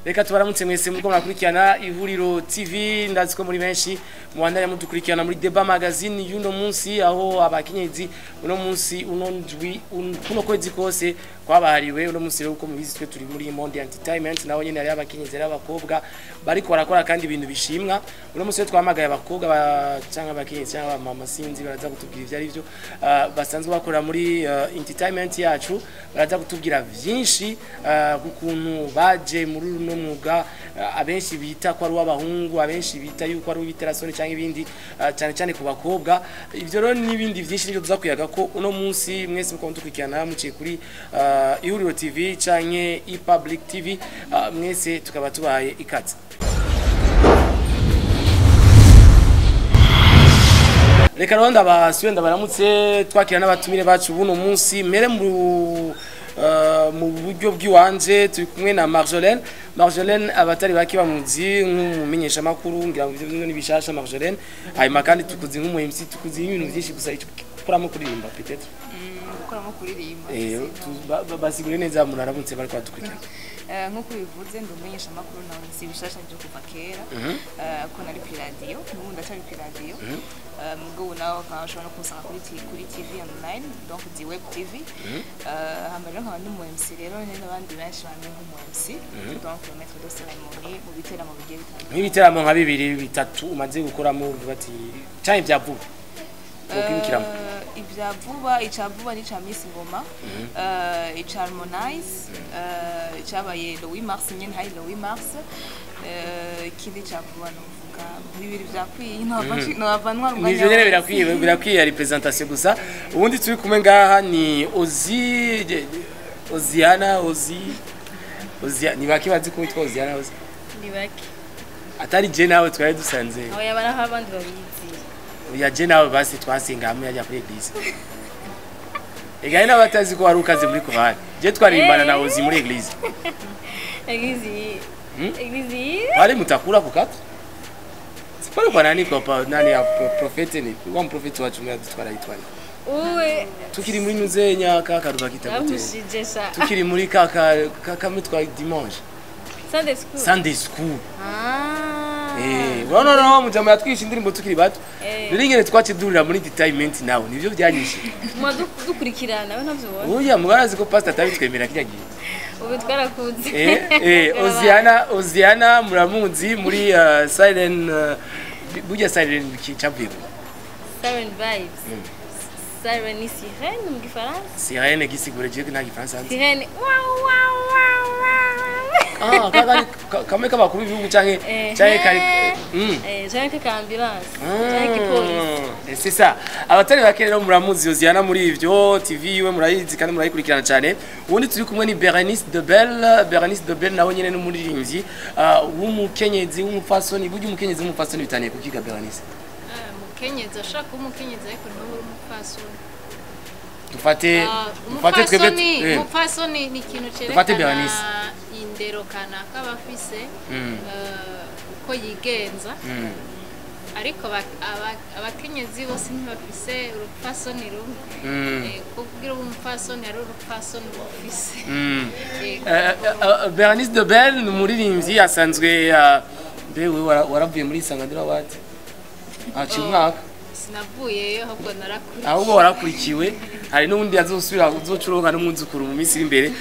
Reka tubaramutse mwese muriko murakurikirana Ihuriro TV. Ndazi ko muri benshi mubandanya mudukurikirana muri Deba Magazine y'uno munsi, aho abakenyezi uno munsi, uno ndwi, kuno kwezi kose kwabahariwe. Uno munsi rero, uko mubizi, twe turi muri Monde Entertainment, naho nyene hari abakenyezi, ari abakobwa bariko barakora kandi ibintu bishimwa. Uno munsi rero twamagaye abakobwa canke abakenyezi canke abamama, sinzi, baraza kutubwira ivyo ari byo, basanzwe bakora muri entertainment yacu. Baraza kutubwira vyinshi kukuntu baje muri runo mwuga, abenshi bita ko ari uw'abahungu, abenshi bita yuko ari uw'ibiterasoni canke ibindi, cyane cyane ku bakobwa. Ivyo rero n'ibindi vyinshi nivyo tuza kuyaga ko uno munsi. Mwese muko mudukurikirana muciye kuri Ihuriro TV canke ePublic TV, mwese tukaba tubahaye ikaze. Reka rero ndabasuye, ndabaramutse, twakira n'abatumire bacu buno munsi. Mere mu buryo bw'iwanje turi kumwe na Marjolaine. Marjolaine, abatari bake bamuzi nk'umumenyesha makuru, ngira ngo ivyo ni bishasha, Marjolaine. Hanyuma kandi tukuzi nk'umu MC, tukuzi ibintu byinshi, gusa ico ukoramo kuririmba peut-être. Gukoramo kuririmba. Basigure neza, muraramutse bariko badukurikirana. Nk'uko bivuze, ndi umumenyesha amakuru nawe, si bishasha byo kuva kera, ko nari ku iradiyo, n'ubu ndacyari ku iradiyo. Mugabo nawe ukaba ushobora no kunsanga kuri TV online, donc di web TV. Hama rero nkaba ndi umu MC rero nyine, n'abandi benshi bamenye nk'umu MC, donc le maître de cérémonie mu biteramo bigiye bitandukanye. Nk'ibiteramo nka bibiri bitatu umaze gukoramo, uvuga ati canke vya vuba wokwibukiramo? Ibya vuba, ica vuba ni ica Miss Ngoma, ica Harmonize, icabaye le 8 mars nyene, hari le 8 mars. Ikindi ca vuba novuga bibiri vyakwiye, nohava ntwara umwanya Nivyo nyene. Wose. Birakwiye, birakwiye, ari présentation gusa. Ubundi turi kumwe ngaha ni Ozi, Oziana, Ozi, Ozia. Ni bake bazi ko witwa Oziana Ozi? Ni bake. Atari je nawe twari dusanze. Aho yaba naho abandi babizi. Oya, je nawe basi twasenga hamwe yajya kuri église. Ega n'abatazi ko wari ukaze muri korali, je twaririmbana na Ozi muri église. Église? Église? Pale mutakula kukata. Sipale kwa nani, kwa nani ya prophète, ni wa mprofeti wacu mwe dutwara yitwa ni. Uwe. Tukiri muri nuzenya kaka rubakita gute? Namushije sha. Tukiri muri kaka kaka mitwa dimanche. Sunday school. Sunday school. Ah. No no no, mujama yatwigisha indirimbo tukiri bato. Rero ingene twakidurira muri entertainment nawe nivyo byanyishe. Mwa dukurikirana we ntavyo ubona. Oya, mugarazi ko pastor atabitwemera kirya gihe. Ubu twarakuze. Oziana, Oziana muramuzi muri Siren, burya Siren kicavuye. Siren Vibes. Siren ni sirène mu gifaransa. Sirene gisigure, je nta gifaransa nzi. Sirène. Wow wow wow wow. Ah, kaka kamwe k'abakuru b'ibihugu canke canke kari Canke ka ambulance. Canke police. C'est ça. Abatari bake rero muramuzi Oziana muri ivyo, TV yiwe murayizi kandi murayikurikirana cyane. Ubundi turi kumwe ni Berenice de Belle. Berenice de Belle nawe nyene n'umuririmbyi w'umukenyezi, w'umupfasoni. Burya umukenyezi w'umupfasoni bitaniye kukiga, Berenice? Umukenyezi ashaka kuba umukenyezi, ariko ntuba uri umupfasoni. Dufate Ah, dufate twebwe umupfasoni, umupfasoni ni ikintu Dufate cerekana Berenice. indero kanaka aba afise, uko yigenza. Ariko abakenyezi bose ntibafise urupfasoni rumwe. Kugira ube umupfasoni hari urupfasoni bufise. Berenice de Belle ni umuririmbyi asanzwe, mbe waravuye muri Isanganiro Award haciye umwaka? Sinavuyeyo, ahubwo narakurikiye. Ahubwo warakurikiwe, hari n'ubundi azosubira uzocuronka n'umwuzukuru mu minsi iri imbere.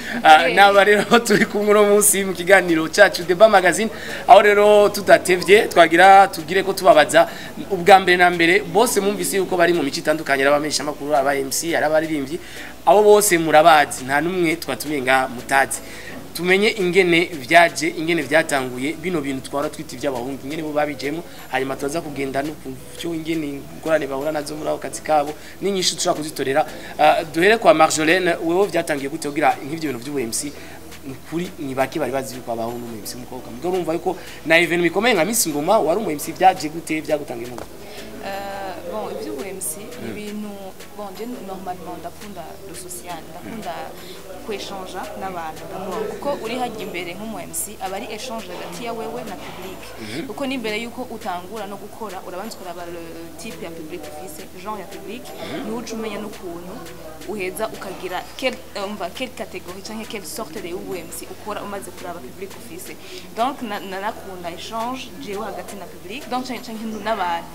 Naba rero turi kumwe uno munsi mu kiganiro cyacu Deba Magazine, aho rero tudatevye twagira tugire ko tubabaza ubwa mbere na mbere. Bose mumvise yuko bari mu mico itandukanye, ari abamenyesha makuru, aba MC, ari abaririmbyi, abo bose murabazi, nta numwe twatumiye ngaha mutazi. Tumenye ingene vyaje, ingene vyatanguye bino bintu twara twita iby'abahungu, ingene bo babijemo. Hanyuma tuza kugenda no kuvyo, ingene ingorane bahura nazo muri ako kazi kabo n'inyishu tushobora kuzitorera. Duhere kwa Marjolaine. Wewe vyatangiye gute kugira nk'ivyo bintu by'ubu MC? Kuri ni bake bari bazi yuko abaho n'umu MC mukobwa, mugabo urumva yuko na event bikomeye nka Miss Ngoma wari umu MC. Vyaje gute? Vyagutangiye mu Bon, iby'ubu MC ni ibintu Bon, je normalement ndakunda le social, ndakunda kwéchanger n'abantu d'abord, kuko uri hajya imbere nk'umu MC aba ari échange hagati ya wewe na public, kuko n'imbere yuko utangura no gukora urabanza ukaraba le type ya public ufise, genre ya public, niho uca umenya n'ukuntu uheza ukagira quelle, umva, quelle catégorie canke quelle sorte de MC ukora umaze kuraba public ufise. Donc narakunda échange jewe hagati na public, donc canke n'abantu.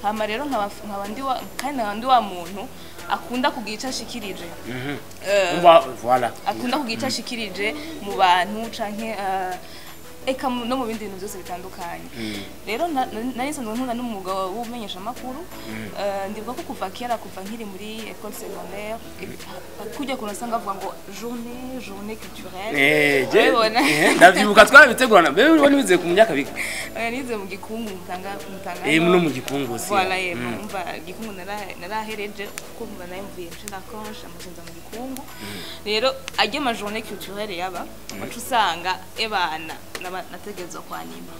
Hama rero nkaba ndi wa, kandi nkaba ndi wa muntu akunda kugira ico ashikirije. Umva, voilà. Akunda kugira ico ashikirije mu bantu canke eka no mu bindi bintu byose bitandukanye. Rero nari nsanzwe nkunda n'umwuga w'ubumenyeshamakuru. Ndibuka ko kuva kera, kuva nkiri muri école secondaire, kujya kuntu usanga bavuga ngo journée culturelle. Je Urabibona? Ndavyibuka, twarabitegurana. Mbere uri nize ku Munyakabiga? Oya, nize mu Gikungu, Mutanga. Muno mu Gikungu si? Voilà, yego. Umva, Gikungu narahereje, kuko mba nayo mvuye nce nakonsha amushinza mu Gikungu. Rero ajya ama journée culturelle yaba, waca usanga ebana nategerezwa kwanima.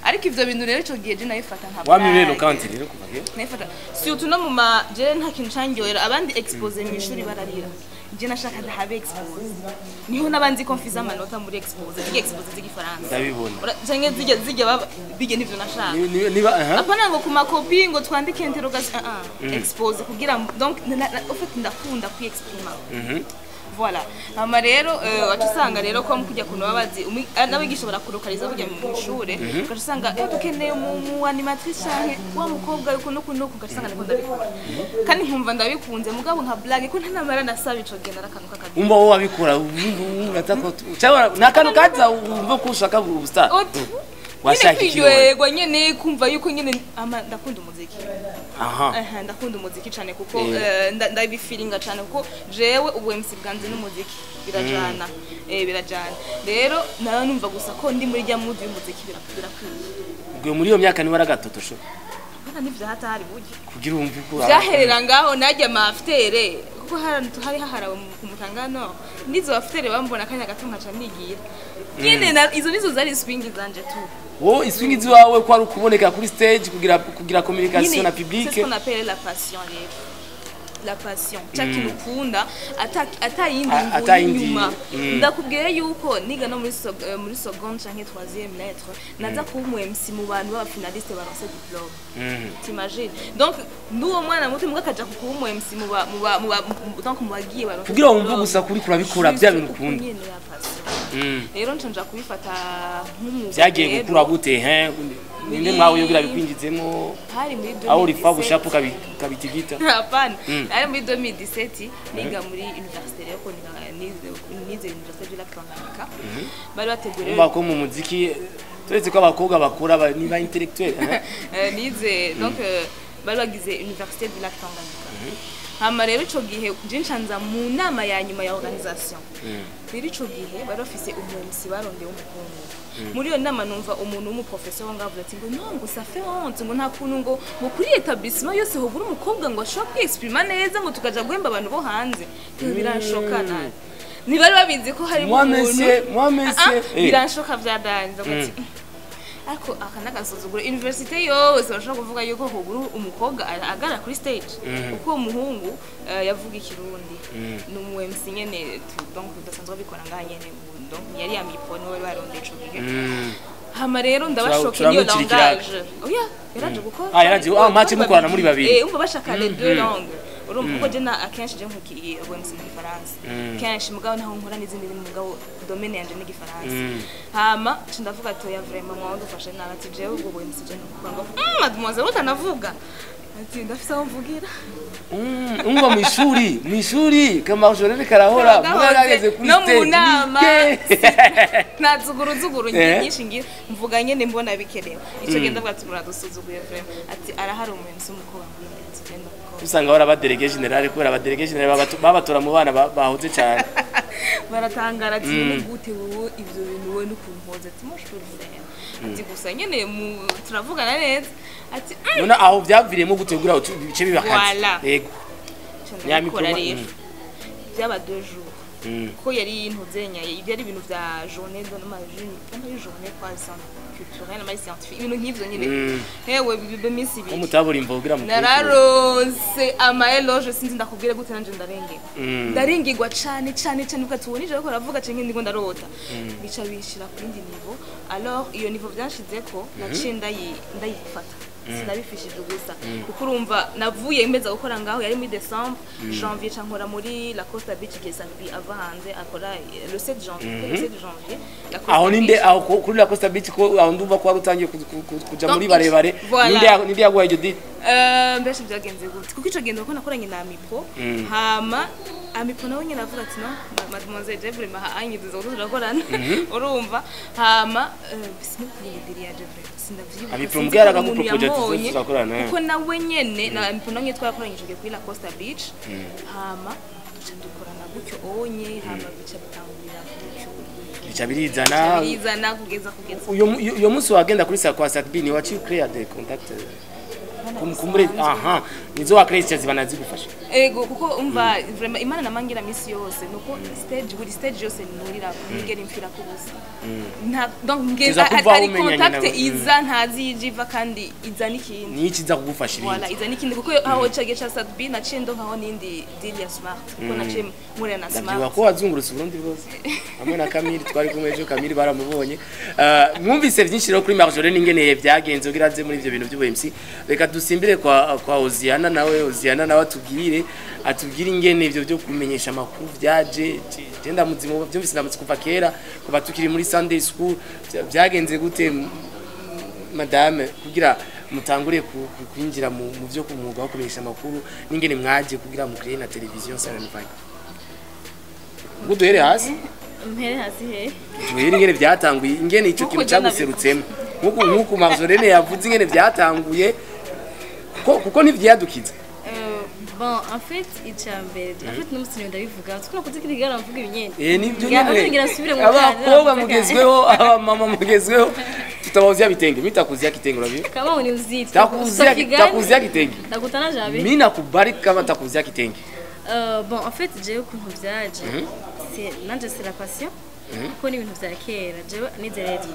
Ariko ivyo bintu rero ico gihe je nabifata nka Wamye blague. kandi rero kuva kera. Nabifata surtout no mu ma, je nta kintu cangyohera abandi exposé mu ishuri bararira, je nashaka ndahabe exposé, niho n'abandi ko mfise amanota muri exposé, zirya exposé z'igifaransa. Ndabibona. Canke zirya baba bijye, nivyo nashaka. Niba aha. Apana ngo ku makopi ngo twandike interrogation, ah ah, exposé kugira donc au fait ndakunda kwiexprima. Voilà. Hama rero waca usanga rero ko kujya kuntu baba bazi n'abigisha barakurokariza burya mu ishure, ugaca usanga dukeneye mu animatrice canke wa mukobwa yuko nuku nuku, ugaca usanga niko ndabikora kandi nkumva ndabikunze, mugabo nka blague, ko ntanamara nasaba ico gihe narakantu kakabi. Umva, wowe wabikora wumva ko cyangwa ni akantu kaza wumva ko ushaka ubustar? Otu. Washaka Nyine iki wowe? kwiryoherwa nyene, kumva yuko nyene ama ndakunda umuziki. Aha. Aha, ndakunda umuziki cyane kuko ndabifiringa cyane, kuko jewe ubu MC bwanze n'umuziki birajana, birajana. Rero nayo numva gusa ko ndi muri rya mood y'umuziki, birakwiye. Ubwo muri iyo myaka niba aragatoto sho? Bana nivyahatari burya. Kugira wumve uko Vyaherera ngaho, najya ama after, kuko hari haharawe ku Mutangano, nizo after bambona akanya gato nkaca nigira nyene. Izo nizo zari swing zanje tu. Wowe iswingi ziwawe ko ari ukuboneka kuri stage, kugira communication Nyine, na public. C'est ce qu'on appelle la passion rero, la passion, cya kintu ukunda atayindi nguni atayindi, inyuma. Ndakubwiye yuko niga no muri muri seconde canke troisième lettre, naza kuba umu MC mu bantu b'aba finaliste baronse diplôme. T'imagines? Donc n'uwo mwana muto mbwa akaja kuba umu MC mu ba mu ba mu ba donc mu bagiye baronse Kugira wumve diplôme. gusa kuri kurabikora bya bintu Juste ukunda. uko nyene, ya passion. Rero nca nja kubifata nk'umwuga. Byagiye Rero, gukura gute he? Ninde mwawe yogira bikwinjizemo? Hari muri Aho urifa 2017. bushapu kabitigita. Hapana, ari muri 2017 niga muri université rero, ko nize Université du Lac Tanganyika, bari bateguye rero. Umva ko mu muziki turetse ko abakobwa bakora ni ba intellectuel, hein? Nize donc bari bagize Université du Lac Tanganyika. Hama rero ico gihe je ncanza mu nama ya nyuma ya organisation. Rero ico gihe bari bafise umu MC barondeye w'umuhungu. Muri iyo nama numva umuntu w'umuprofesseur ngo avuze ati ngo non, ngo ça fait honte, ngo nta kuntu ngo kuri établissement yose hobura umukobwa ngo ashobora kwiexprima neza, ngo tukaja guhemba abantu bo hanze. Ibyo biranshoka nabi, ntibari babizi ko harimo Moi, umuntu. monsieur, moi, monsieur. Ah, biranshoka vyadanze, ngo ati ariko aka n'agasuzuguro, université yose bashobora kuvuga yuko hobura umukobwa ahagarara kuri stage, kuko uwo muhungu yavuga ikirundi, ni umu MC nyene donc udasanzwe abikora ngaha nyene donc yari yamipo niwe bari barondeye ico gihe. Hama rero ndabashoke niyo Turamucira ikiraka. langage. Oya, yaraje gukora. Ah, yaraje, ah, match mukorana muri babiri. Umva, bashaka les deux langues, urumva, kuko je na akenshi je nkuki ubwo MC mu gifaransa kenshi, mugabo ntaho nkora n'izindi ndimi, mugabo domaine yanje ni igifaransa. Hama nca ndavuga ati oya, vraiment mwawe dufashe nabi, ati jewe ubwo bwo MC je ntukora, ngo mademoiselle utanavuga, ati ndafise aho mvugira. Umva, mw'ishuri kamajorere karahora Karahora. mwarageze kuri No mu stage nama. nike. Nta zuguruzuguru nyinshi ngira, mvuga nyene mbona bikenewe. Ico gihe ndavuga ati muradusuzuguye vraiment, ati arahari umu MC w'umukobwa, ngwino, ati genda gukora. Usanga bari abadelege general, kubera abadelege general babatora mu bana bahoze cyane. Baratangara ati ni gute wowe ivyo bintu, wowe n'ukuntu mpoze? Ati moi je peux le faire, ati gusa nyene turavugana neza, ati None aho byaviriyemo gute kugira ngo bice biba akazi? Voilà. Yego. Nca ndabikora. Nyamikuru, Rero byaba 2 jours. Ko yari intuzenya, ibyo ari ibintu vya journée de ma jeune journée quoi, culturelle, ama scientifique, ibintu nk'ivyo nyine. Hewe, bibe minsi Ko 2. Mutabura imvo kugira mukwiture. Nararose ama éloge, sinzi ndakubwire gute, nanje ndarengera. Ndarengirwa cane cane cane, uko tubona ijoro ko ravuga canke ndiko ndarota, bica bishira ku yindi niveau. Alors iyo niveau vyanshizeko, naciye ndayifata, sinabifishije ubusa, kuko urumva navuye mbeza gukora ngaho yari muri décembre, janvier ca nkora muri la Costa Beach, igihe Safi ava hanze akora le 7 janvier, le 7 janvier la Costa Aho ninde Beach. Aho kuri la Costa Beach, ko aho ndumva ko wari utangiye kuja Donc, muri barebare. Voilà. Ninde yaguhaye iryo deal? Mbese byagenze gute? Kuko ico gihe ndako nakoranye na Amipro, hama Amipro nawe nyine avuga ati: "No mademoiselle Jevre maha anyiduza ko turakorana." Urumva, hama sinakubwira deal ya Jevre, sindavyibuka. Amipro Sinzi mbwira ko umuntu akagupropoje ati yambonye, tuzakorana, eh. Kuko nawe nyene na Amipro nawe nyene twarakoranye ico gihe kuri la Costa Beach, hama duca dukorana gutyo onye, hama bica bitangurira gutyo gutyo. Bica birizana. Birizana kugeza Uyo munsi wagenda kuri sa kwa Satbi, ni waciye create des contacts kumbure, aha nizo wa create zibana zigufasha. Ego, kuko umva, vraiment Imana namangira misi yose nuko stage, buri stage yose nurira nigera imfira kubusa nta, donc Tuza ngeza kuva hari umenyanye contact nawe. iza ntazi ijiva kandi iza n'ikindi. Ni iki iza kugufasha Voilà, ibindi? iza n'ikindi, kuko aho cagiye ca Sadbi naciye ndonkaho n'indi deal ya Smart, kuko naciye nkorera na Ndabyibuka Smart. ko wazungurutse Uburundi bwose hamwe na Kamili, twari kumwe ejo, Kamili baramubonye. Mwumvise byinshi rero kuri Marjolaine, ingene byagenze kugira aze muri ivyo bintu by'ubu MC. Reka dusimbire kwa Oziana nawe. Oziana nawe atubwire ingene ivyo byo kumenyesha amakuru byaje. Je ndamuzima byumvise, ndamutse kuva kera, kuva tukiri muri Sunday school. Byagenze gute madame kugira mutangure kwinjira mu byo kumwuga wo kumenyesha amakuru, n'ingene mwaje kugira mukire na televiziyo Siren Vibe? Ngo duhere hasi. Mpere hasi he? Duhere ingene byatanguye, ingene ico Nkuko kintu je cyaguserutsemo, nkuko Marjolaine yavuze ingene byatanguye, kuko ntivyadukiza. Bon, en fait, icya mbere, en fait, n'umunsi ndabivuga tukuna kuzi kirigara mvuga ibinyene. Eh, nibyo. Ngira Nyene nsubire mu abakobwa kana. mugezweho, abamama mugezweho, tutabauzia vitenge. Mimi takuzia kitenge, unajua. Kama uniuzii. Takuzia kitenge. Takutana jabe. Mimi nakubariki kama takuzia kitenge. Bon, en fait, jewe ukuntu vyaje, c'est nanje c'est la passion, kuko ni ibintu vya kera. Jewe nize lettres,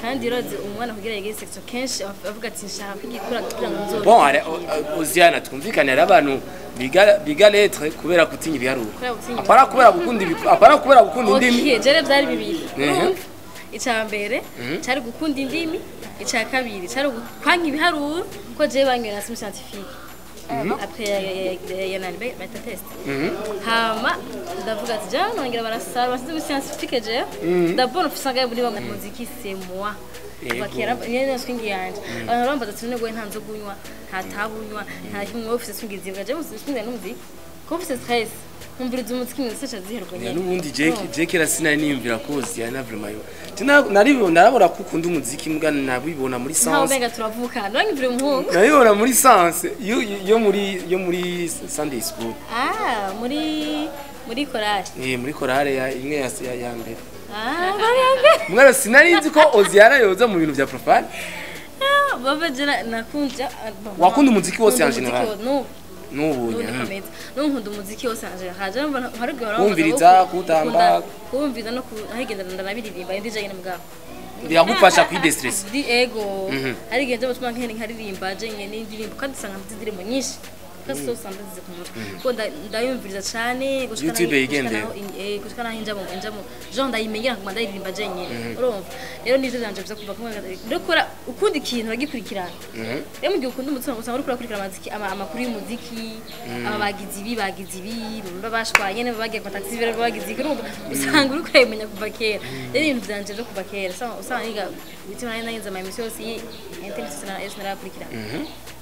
kandi urazi umwana kugira yige section kenshi avuga ati nshaka kwigikura kugira ngo nzobe. Bon, Oziana, twumvikane, hari abantu biga lettres kubera gutinya ibiharuro. Kubera gutinya. Apara kubera gukunda apara kubera gukunda indimi. Okay, jere byari bibiri. Urumva? Icya mbere cyari gukunda indimi, icya kabiri cyari kwanka ibiharuro, ko jewe banyoye na scientifique après ya nani bita test, hama ndavuga ati jana nongera barasara basize muri scientifique. Jewe d'abord usanga muri bamwe muziki, c'est moi. Kuva kera nyene swing yanje, abantu bambaza ati none gwe nta nzoga unywa, nta tabu unywa, nta kimwe, wowe ufise swing zibwa? Jewe swing n'umuziki, ko ufise stress nkumviriza umuziki mwese ziherwa nyene. N'ubundi je kera sinari niyumvira ko Oziana vraiment yo naribona, narabona ko ukunda umuziki, mbwa nabibona muri Ntawe sens umenga turavukana, uranyumvira umuhungu. Nabibona muri sens yo muri Sunday school. Ah, muri korali. Eh, muri korale ya imwe ya mbere. Ah, bari Mwana, sinari nzi ko Oziana yoza mu bintu vya profane. Ah, baba jera nakunja ah, bon, Wakunda umuziki wose en nkunda umuziki general? N'ubu. N'ubu. N'ubu ndikomeza, n'ubu nkunda umuziki wose en general. Je numva hari igihe Kumviriza, kutamba. Kumviriza no hagenda ndanabiririmba indi je nyene mugabo. Biragufasha kwidestress. Di ego, hari igihe nje mutuma nkene nkaririmba je nyene n'indirimbo, kandi usanga mfite indirimbo nyinshi kandi zose usanga zize ku mutwe, kuko ndayumviriza cane gushika YouTube yigendera. Gushika naho inja mu genre ndayimenyera, nkaguma ndayiririmba je nyene. Urumva rero nivyo vyanje vyo kuva kumwe rero kora ukunda ikintu uragikurikirana. Rero mu gihe ukunda umuziki usanga uriko urakurikirana amakuru y'umuziki, aba bagize ibi, bagize ibi, baba bashwanye, nyene bagiye kwa taxi, rero bagize iki, urumva usanga uriko urabimenya kuva kera. Rero ibintu vyanje vyo kuva kera usanga niga witima nari narinze ama émission yose yi internet yose narakurikirana,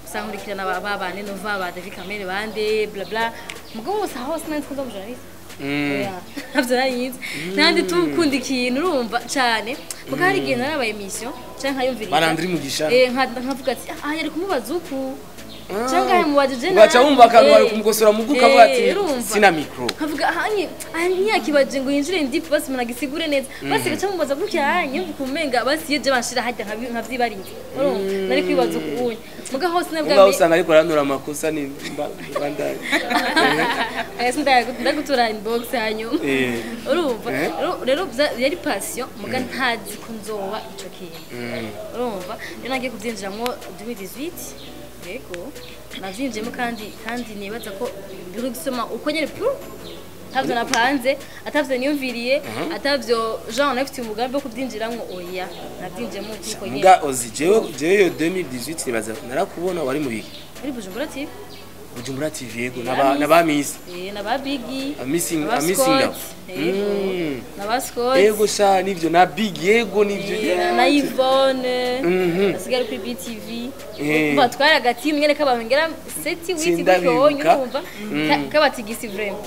usanga nkurikirana ba bane Nova, ba David Kamere, bande bla bla, mugabo bose aho hose nari nzi ko nzoba journaliste. Oya, ntabyo nari nzi. Nandi tukunda ikintu urumva cyane, kuko hari igihe narabaye émission canke nkayumviriza. Barandri Mugisha. Eh, nkavuga ati ah, yari kumubaza uku. Cyangwa mubajije nabi. Ugaca wumva akantu bari kumukosora mu guka, avuga ati Urumva. sina micro. Nkavuga ahanye ntiyakibaje ngo yinjire ndi basi umuntu agisigure neza, basi gaca mubaza gutya hanye kumenga basi iyo je banshira hajya nkavyibariza, urumva nari kwibaza ukunye muga hose nabwa. Ngaho usanga ariko aranura amakosa ni bandanye. Ndagutura inbox hanyuma. Urumva, rero yari passion, muga ntazi ko nzoba ico kintu. Urumva rero nagiye kubyinjiramwo 2018, yego navyinjiyemo, kandi nibaza ko biri gusoma uko nyene pu atavyo napanze, atavyo niyumviriye, atavyo genre nafite umugambi wo kubyinjiramwo, oya, nabyinjiyemo uko nyene. Muga ozi jewe yo 2018 nibaza narakubona wari mu biki? Muri Bujumbura TV. Bujumbura TV, yego, naba miss. Naba Biggie. A missing naba a missing Scott, now. yego, naba Scott. Yego sha, nivyo, na Big, yego nivyo. Na Yvonne asigaye kuri BTV. Umva, twari hagati nyene k'abantu ngera 7 8 Sindabibuka. gutyo, urumva kabatigisi, vraiment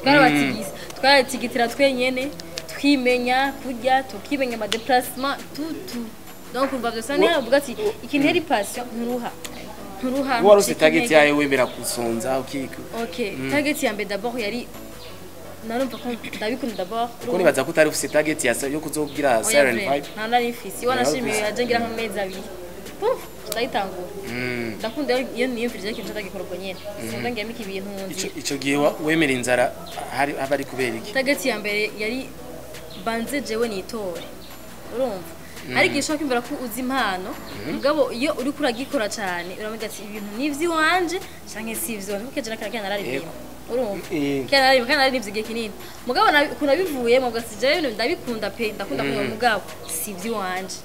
twarabatigisi, twaratigitira twenyene, twimenya kurya, tukimenya ama déplacement, tout tout. Donc urumva vyose niyo uvuga ati ikintu yari passion, nturuha, nturuha. Wari ufite ntucika target intege. yawe wemera kusonza ukika? Ok, target ya mbere d'abord yari narumva ko ndabikunda d'abord. Kuko nibaza ko utari ufite target ya yo kuzogira Oya, Siren vraiment, Vibe. nta nari mfise. Iwa nashimiye yaje ngira nk'amezi 2, puf, ndayitangura. Ndakunda iyo niyumvirije ikintu ndagikora uko nyene, sinda ngiyamika ibintu Ico nzi. Ico gihe wemera inzara hari aba ari kubera iki? Target ya mbere yari banze jewe nitore. Urumva hari igihe ushobora kwiyumvira ko uzi impano, mugabo iyo uriko uragikora cyane uramenya ati ibintu ni ivy'iwanje canke si ivy'iwanje, kuko keje nakara nararirimba, urumva, kera nararirimba kandi nararirimvye igihe kinini, mugabo ukuntu nabivuyemo ubwo si jewe, ibintu ndabikunda pe, ndakunda kumva, mugabo si ivy'iwanje,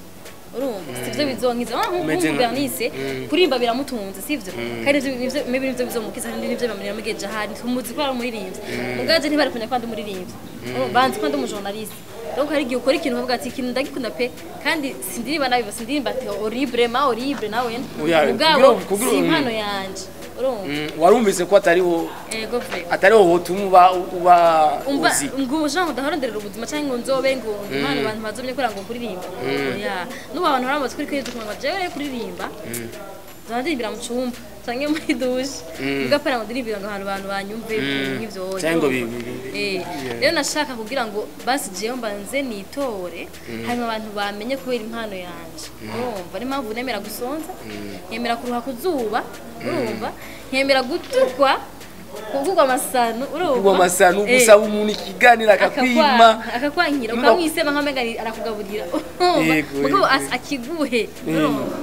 urumva si ivyo bizonkiza. Umeze Nk'ubu Bernice kuririmba biramutunze, sivyo? Kandi nivyo maybe nivyo bizomukiza, kandi nivyo bimugejeje ahari tumuzi ko ari umuririmbyi, mugabo je ntibari kumenya ko ndi umuririmbyi. Urumva, banzi ko ndi umujournaliste. Donc hari igihe ukora ikintu ukavuga ati ikintu ndagikunda pe, kandi sindirimba nabi, sindirimba ati horrible ma horrible nawe, Oya, mugabo kugira si impano yanje, urumva. Warumvise ko atariho Ego, vrai. atariho wotuma uba Umva, uzi. Ngo jean ndaharonderera ubuzima cyangwa ngo nzobe ngo impano abantu bazomye kora ngo kuririmba, oya. N'ubu abantu baramaze kuri kuri tukumva jewe rero kuririmba ndirimbira mu cumba canke muri douche, mugapara ngo ndirimbira ngo ahantu abantu banyumve nk'ivyo. Canke ngo Rero nashaka kugira ngo basi jewe mbanze nitore, hanyuma abantu bamenye kubera impano yanje. Urumva niyo mpamvu nemera gusonza, nkemera kuruha ku zuba, urumva, nkemera gutukwa, kugurwa amasano, urumva. Kugwa amasano, gusaba umuntu ikiganiro akakwima. Akakwankira, ukamwisema nk'amenga arakugaburira, urumva. Mugabo akiguhe, urumva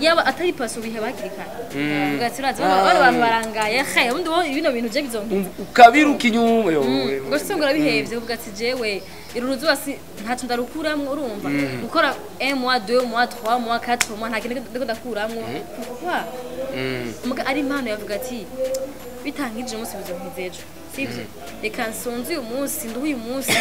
yaba atari paso biheba hakiri kare. Uvuga ati urazi bano bantu barangaye he, ubundi wowe bino bintu je bizonkiza. Ukabiruka inyuma yo. Ubwo se ngo urabihevye, uvuga ati jewe uru ruzuba si ntacyo ndarukuramwo, urumva gukora 1 mois, 2 mois, 3 mois, 4 mois, nta kintu ndiko ndakuramwo, pourquoi? Muga ari impano yavuga ati bitangije umunsi bizonkiza ejo, sivyo? Reka nsonze uyu munsi, nduhe uyu munsi,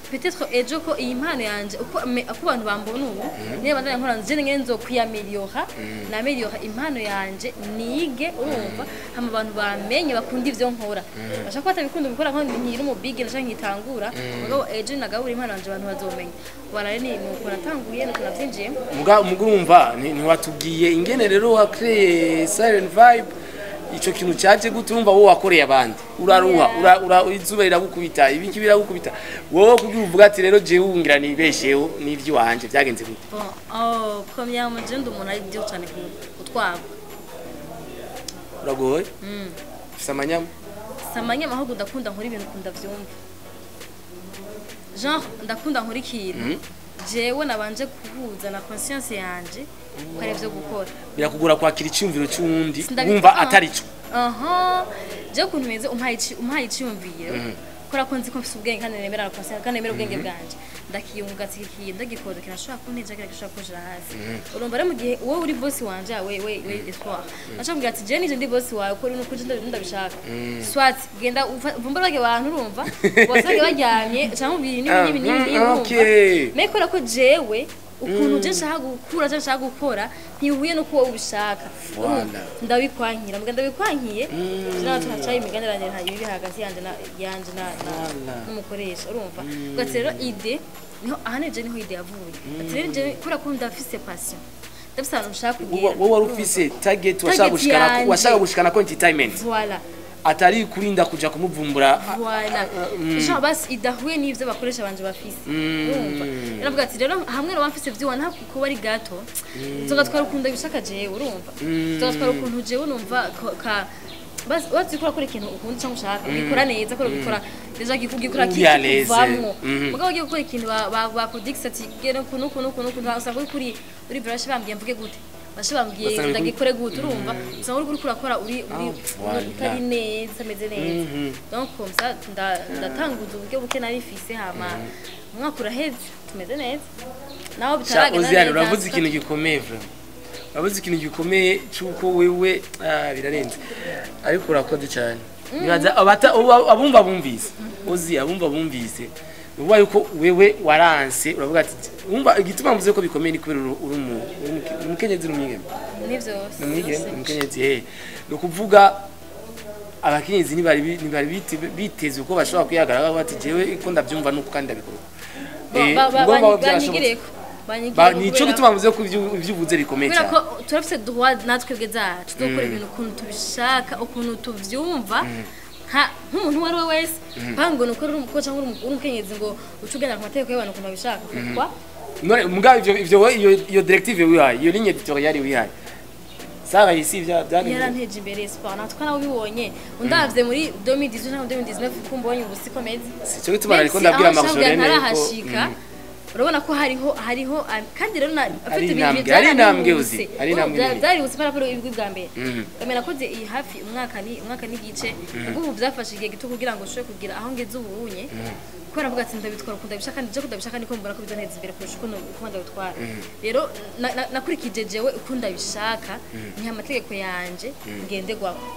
peut-être ejo ko iyi mpano yanje uko abantu bambona ubu niba ndanya nkora nje nyene nzokwiyameliora, nameliora impano yanje, nige, urumva, hama abantu bamenye bakunda ivyo nkora. Bashaka ko batabikunda gukora nko nkiri mu big ndashaka nkitangura, mugabo ejo nagabura impano yanje abantu bazomenya. Wala rero ni nuko natanguye, nuko navyinjiyemo. Muga urumva ntiwatubwiye ingene rero wa créé Siren Vibe. Ico kintu cyaje gute? Urumva wowe wakoreye abandi, uraruha, ura izuba riragukubita, ibiki biragukubita, wowe kugira uvuga ati rero jewe ngira nibesheho n'ivy'iwanje, byagenze gute? Bon, oh, premièrement je ndi umuntu ari dur cyane kutwagwa. Uragoye, ufise amanyama. Samanya ahubwo ndakunda nkora ibintu ukunda vyumva, genre ndakunda nkora ikintu jewe nabanje kuhuza na conscience yanje ko ari ivyo gukora. Birakugora kwakira icyumviro cy'uwundi wumva atari cyo? Aha, jewe ukuntu meze, umpaye iciyumviro, kubera ko nzi ko mfise ubwenge kandi nemera na conscience kandi nemera ubwenge bwanje, ndakiyunga ati iki kintu ndagikoze kirashobora kunteja, kirashobora kunjira hasi. Urumva rero mu gihe wowe uri boss wanje, we espoir naca ati je nije ndi boss wawe, ko uri nuko je ndabishaka, soit genda uvumbura bage bantu, urumva wasange baryamye canke ubiri n'ibi n'ibi n'ibi n'ibi, urumva. Mais kubera ko jewe ukuntu je nshaka gukura je nshaka gukora ntihuye n'uko wowe ubishaka, urumva, ndabikwankira mbwa ndabikwankiye nawe tuhacaye imigenderanire nta bibi hagati yanje na Voilà. n'umukoresha. Urumva, ugati rero idée niho ahanini je niho idée yavuye, ati rero je kubera ko ndafise passion, Ndafise ahantu nshaka kugera. Wowe wari ufise target washaka Target gushikana, yanje. washaka gushikana ko entertainment, Voilà. atari kurinda kuja kumuvumbura. Voilà, genre basi idahuye n'ivyo bakoresha banje bafise, urumva? Naravuga ati rero hamwe no bamfise vyiwa nta kuba ari gato, nzogatwara ukuntu ndabishaka jewe, urumva? Nzogatwara ukuntu jewe numva ka basi wazi ko urakora ikintu ukunda cyangwa ushaka, ubikora neza ko ubikora déjà gikora Uri à l'aise. kikuvamwo. Mugabo ugiye gukora ikintu bakudikisa ati gera ukuntu ukuntu ukuntu ukuntu, usanga uri kuri uri brush, bambwiye mvuge gute, bashe bambwiye Basanga ndagikore gute, urumva? Usanga uri kuriko urakora uri Voilà. utari neza, ameze neza. Donc comme ça ndatanguza uburyo buke nari mfise, hama umwaka uraheze tumeze neza naho Sha bitaragenda Oziane, neza. uravuze ikintu gikomeye vraiment, uravuze ikintu gikomeye cy'uko wewe birarenze, ariko urakoze cyane. Nibaza abumva bumvise, Ozi, abumva bumvise ni ukuvuga yuko wewe waranse, uravuga ati wumva igituma mvuze ko bikomeye ni kubera uri umukenyezi n'umwigeme. Ni vyose. Ni umwigeme, umukenyezi, ni ukuvuga abakenyezi ntibari biteze uko bashobora kwihagarara bati jewe ko ndabyumva nuko kandi ndabikora. Mugomba byarashobotse. Banyigireko. Nico gituma mvuze ko ivyo uvuze bikomeye Kubera cyane. ko turafise droit natwe bwe zacu zo gukora ibintu ukuntu tubishaka, ukuntu tuvyumva, nk'umuntu uwo ari we wese. Pango ni uko uri umukobwa cyangwa uri umukenyezi ngo uce ugendera ku mategeko y'abantu ukuntu babishaka kwa. None mugabo ivyo we iyo directive wihaye, iyo ligne éditoriale wihaye, sara isi vya byagenze? Yaranteje imbere sport natwe nawe ubibonye, undavye muri 2018 cyangwa 2019 uko mbonye ubu siko meze. Sico gituma nariko ndabwira Marjolaine yuko Ntarahashika, urabona ko hariho kandi rero Ari afite ibintu intambwe, ari intambwe uzi, ari intambwe nini. Byarihuse par rapport ibigwi bwa mbere. Kamera nakoze iyi hafi umwaka ni umwaka n'igice, ubwo ubu byafashe igihe gito kugira ngo nshobore kugira aho ngeze ubu unye, kubera mvuga ati ndabitwara ukuntu ndabishaka, ndije ko ndabishaka, niko mbona ko bizanteza imbere kurusha uko ndabitwara. Rero nakurikije jewe uko ndabishaka, niha amategeko yanje ngenderwako,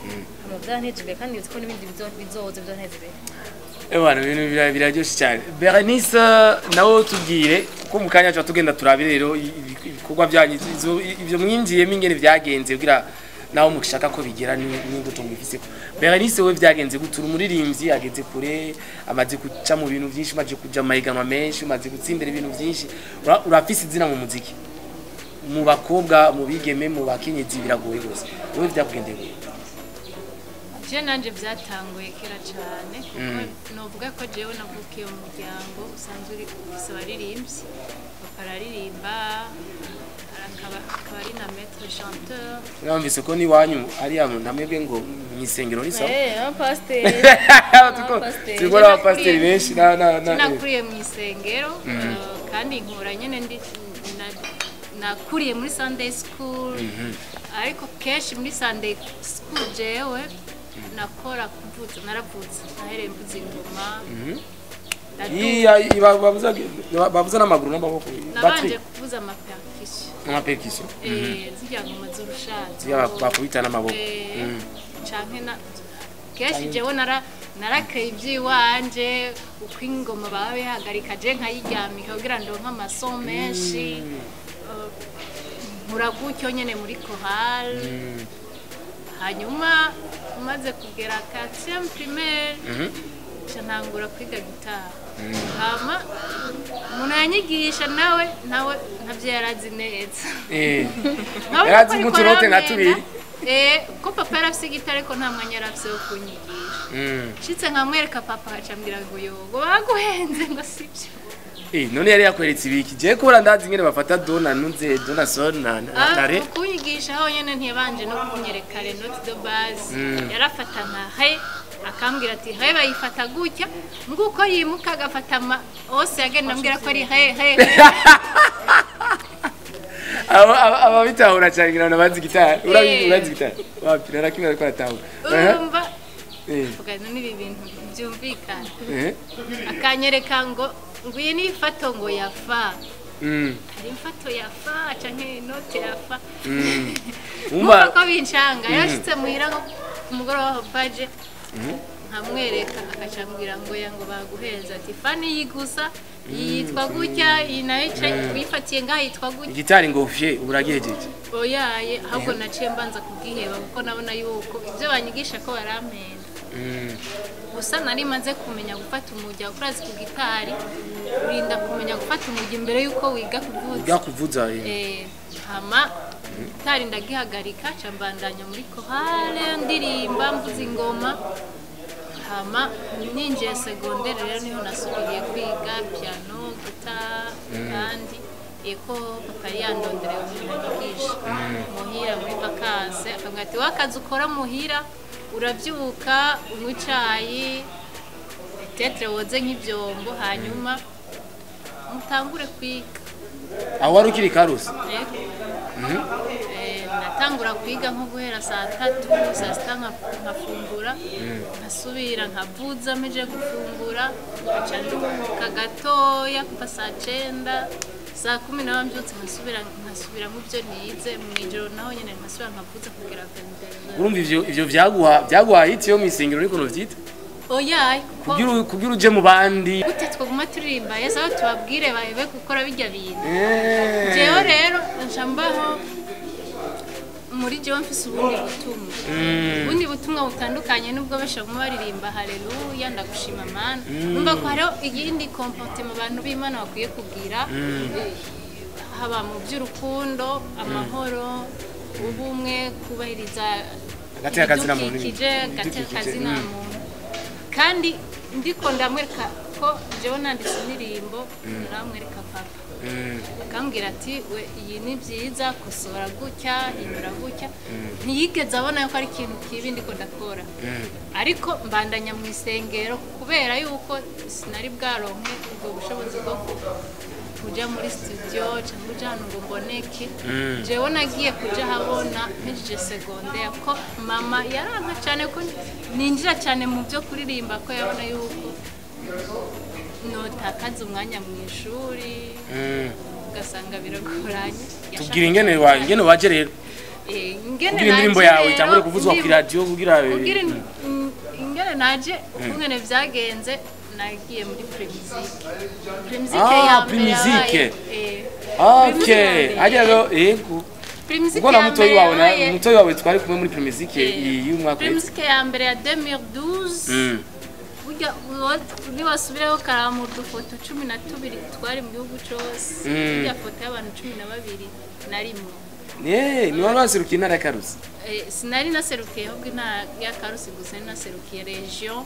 hama byaranteje imbere, kandi nzi ko n'ibindi bizoza bizanteza imbere. Ebana, ibintu biraryoshe cyane. Berenice, nawe tubwire kuko mu kanya tuba tugenda turabire rero ibikorwa byanyu, ivyo mwinjiyemo ingene vyagenze kugira naho mushaka ko bigera n'imbuto mwifiseko. Berenice, we vyagenze gute? Uri umuririmbyi ageze kure, amaze guca mu bintu vyinshi, umaze kuja mu mahiganwa menshi, umaze gutsindira ibintu vyinshi, urafise izina mu muziki, mu bakobwa, mu bigeme, mu bakenyezi, biragoye rwose. Wowe vyakugendeye gute? Je nanje byatanguye kera cyane, kuko novuga ko jewe navukiye mu muryango usanzwe uri ufise abaririmbyi. Papa araririmba, akaba ari na maître chanteur. Numvise ko n'iwanyu hariya ntamwebwe ngo mw'isengero ni sawa. Abapasiteri. Abapasiteri. Turiko n'abapasiteri benshi na Nakuriye mu isengero, kandi nkura nyene ndi nakuriye muri Sunday school, ariko kenshi muri Sunday school jewe nakora kuvuza, naravuza, nahereye mvuza ingoma. Iya, bavuza n'amaguru n'amaboko. Nabanje Batterie. Kuvuza amapercussion. Amapercussion. Zirya ngoma z'urushazo. Zirya bakubita n'amaboko. Canke na kenshi jewe narakeye ivy'iwanje, uko ingoma baba bihagarika je nkayiryamika kugira ndonke amason menshi. Nkura gutyo nyene muri chorale. Hanyuma umaze kugera quatrième primaire, nca ntangura kwiga gitari. Hama umuntu yanyigisha nawe ntavyo yarazi neza. Nkabona Yarazi ko ariko nk'utunote nka arampenda. tubiri. Ko papa yari afise igitari, ariko nta mwanya yari afise wo kunyigisha. Nshitse nkamwereka papa, aca ambwira ngo yo, ngo baguhenze, ngo sibyo. None yari yakweretse ibiki? Je kubera ndazi ingene bafata do na nunze do na sol na re. Mu kunyigisha honyene ntiyabanje no kunyereka les notes de base. Yarafata nka he, akambwira ati he bayifata gutya, nguko yimuka agafata ama ose, yagenda ambwira ko ari he he he. Ababitahura cyane ngira ngo bazi gitari. Urazi gitari? Wapi, nta kimwe ariko aratahura. Urumva, vuga none ibi bintu byumvikana? Akanyereka ngo nguye ni ifato ngo ya fa. Hari imfato ya fa canke inote ya fa. Wumva Nkumva ko bincanga. Yarashitse muhira nko ku mugoroba, paje nkamwereka, akaca ambwira ngo ya, ngo baguhenze, ati fa niyi gusa, iyi yitwa gutya, iyi nayo ica uyifatiye ngaha yitwa gutya. Igitari ngo fye uragihejeje? Oyaye, ahubwo naciye mbanza kubwiheba, kuko nabona yuko ibyo banyigisha ko barampenda. Gusa nari maze kumenya gufata umujya, urazi ku gitari urinda kumenya gufata umujya imbere y'uko wiga kuvuza. Wiga kuvuza. Hama gitari ndagihagarika, nca mbandanya muri chorale, ndirimba, mvuza ingoma. Hama ninjiye secondaire rero niho nasubiriye kwiga piano, guitar, kandi eko papa yari yandondereye umuntu anyigisha muhira muri vacances, akambwira ati: "Wakazi ukora muhira, urabyuka unywa icayi, peut-être woze nk'ivyombo, hanyuma mutangure kwiga." Aho wari ukiri Karusi? Yego. Natangura kwiga nko guhera saa 3, saa 6 nkafungura, nkasubira nkavuza, mpejeje gufungura nkaca nduhuka gatoya kuva saa 9, saa 10 naho mbyutse nkasubira mu byo nize. Mu ijoro naho nyene nkasubira nkavuza kugera 22. Urumva ivyo vyaguha hit yo mw'isengero, niko novyita? Oya, kuko Kugira uje mu bandi. Gute twaguma turirimba Yesu, aho tubabwire bahebe gukora bijya bintu? Jewe rero nca mbaho muri jewe mfise ubundi butumwa, ubundi butumwa butandukanye n'ubwo benshi baguma baririmba haleluya, ndagushima Mana. Numva ko hariho iyindi comportement abantu b'Imana bakwiye kugira, haba mu by'urukundo, amahoro, ubumwe, kubahiriza Agateka kazina muntu. ibidukikije, agateka Ibidukikije, kazina muntu. Kandi ndiko ndamwereka ko jewe nanditse indirimbo, ndamwereka papa, akambwira ati: "We, iyi ni byiza, kosora gutya, hindura gutya." Ntiyigeze abona yuko ari ikintu kibi ndiko ndakora, ariko mbandanya mu isengero kubera yuko sinari bwaronke ubwo bushobozi bwo kuja muri studio cyangwa uja ahantu ngo mboneke. Jewe nagiye kuja habona mpejeje secondaire, ko mama yaranka cyane ko ninjira cyane mu byo kuririmba, ko yabona yuko notakaza umwanya mu ishuri, ugasanga biragoranye. Tubwira ingene waje rero Ingene kugira indirimbo naje yawe rero, itangure kuvuzwa ku radio, kugira kugira ingene naje, ukungene vyagenze, nagiye muri Primusic. Primusic Ah, ya mbere Primusic. yabaye, Okay. Primusic ya mbere. Hajya rero, yego. Primusic Ubwo na ya mutoyi mbere wawe na yabaye mutoyi wawe twari kumwe muri Primusic y'umwaka uheze. Primusic ya mbere ya 2012. Burya niwasubirayo karaba mu dufoto 12 twari mu gihugu cose, burya foto y'abantu 12 narimwo. Ni wari waserukiye intara ya Karusi? Sinari naserukiye ahubwo intara ya Karusi gusa, nari naserukiye région.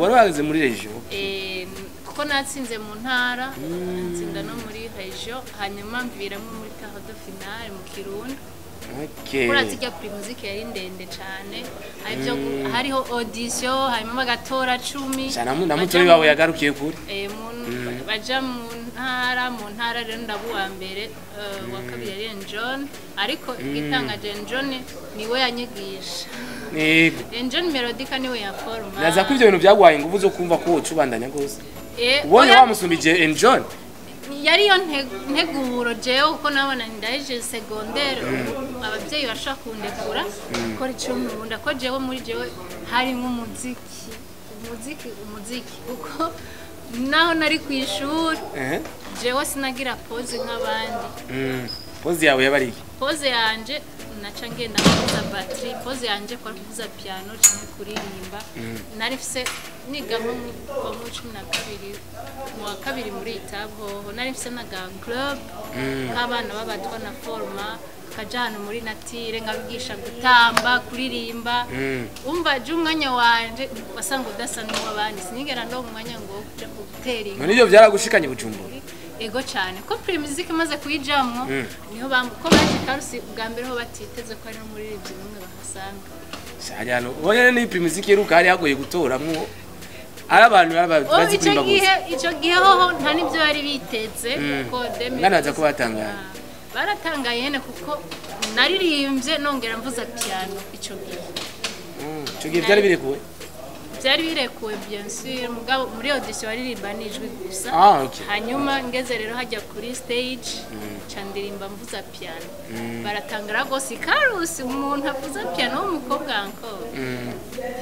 Wari wahagaze muri région. Kuko natsinze mu ntara, natsinda no muri région, hanyuma mviramo muri quart de finale mu Kirundo. Kuri zirya Primusic yari ndende cane, hariho audition, hanyuma bagatora 10. Cyane na mutoyi wawe yagarukiye kuri. Baja mu ntara rero ndaba uwa mbere, uwa kabiri yari John, ariko igitangaje John niwe yanyigisha. John Melodica niwe yaforma. Naza ko ivyo bintu byaguhaye ingufu zo kumva ko woca ubandanya rwose. Ubonye Oya, wamusumbije John. Yari yo nteguro jewe, kuko nabona ndahejeje secondaire, ababyeyi bashaka kundekura gukora icyo nkunda, ko jewe muri jewe harimo umuziki, umuziki, umuziki, kuko naho nari ku ishuri, jewe sinagira pause nk'abandi. Pause yawe yabari iki? Pause yanje naca ngenda kuvuza batterie, pause yanje kwa kuvuza piano cyangwa kuririmba. Nari mfise niga nko kuva mu 12, mu wa kabiri muri itabu hoho nari mfise n'aga club k'abana b'abatwa na forma, kaja ahantu muri nature, nkabigisha gutamba, kuririmba. Umva je umwanya wanje wasanga udasa n'uw'abandi, sinigera ndonka umwanya ngo wo kuja gutera None ivyo byaragushikanye Bujumbura? Ego cyane, ko Primusic imaze kuyijamwo niho ko baje Karusi bwa mbere ho batiteze ko ari n'umuririmbyi n'umwe bahasanga. Hano ubonye ni Primusic iheruka hari hagoye gutoramwo ari abantu Oh, bazi ico kuririmba gihe gusa. Ico gihe hoho nta n'ibyo bari biteze, kuko Ngana baza ko batangaye. Ah, baratangaye nyene, kuko naririmbye nongera mvuza piano ico gihe. Ico gihe byari birekuwe? Byari birekuwe, bien sûr, mugabo muri audition baririmba n'ijwi gusa. Ah, okay. Hanyuma ngeze rero hajya kuri stage, ca ndirimba mvuza piano, baratangara rwose: "Karusi umuntu avuza piano w'umukobwa encore!"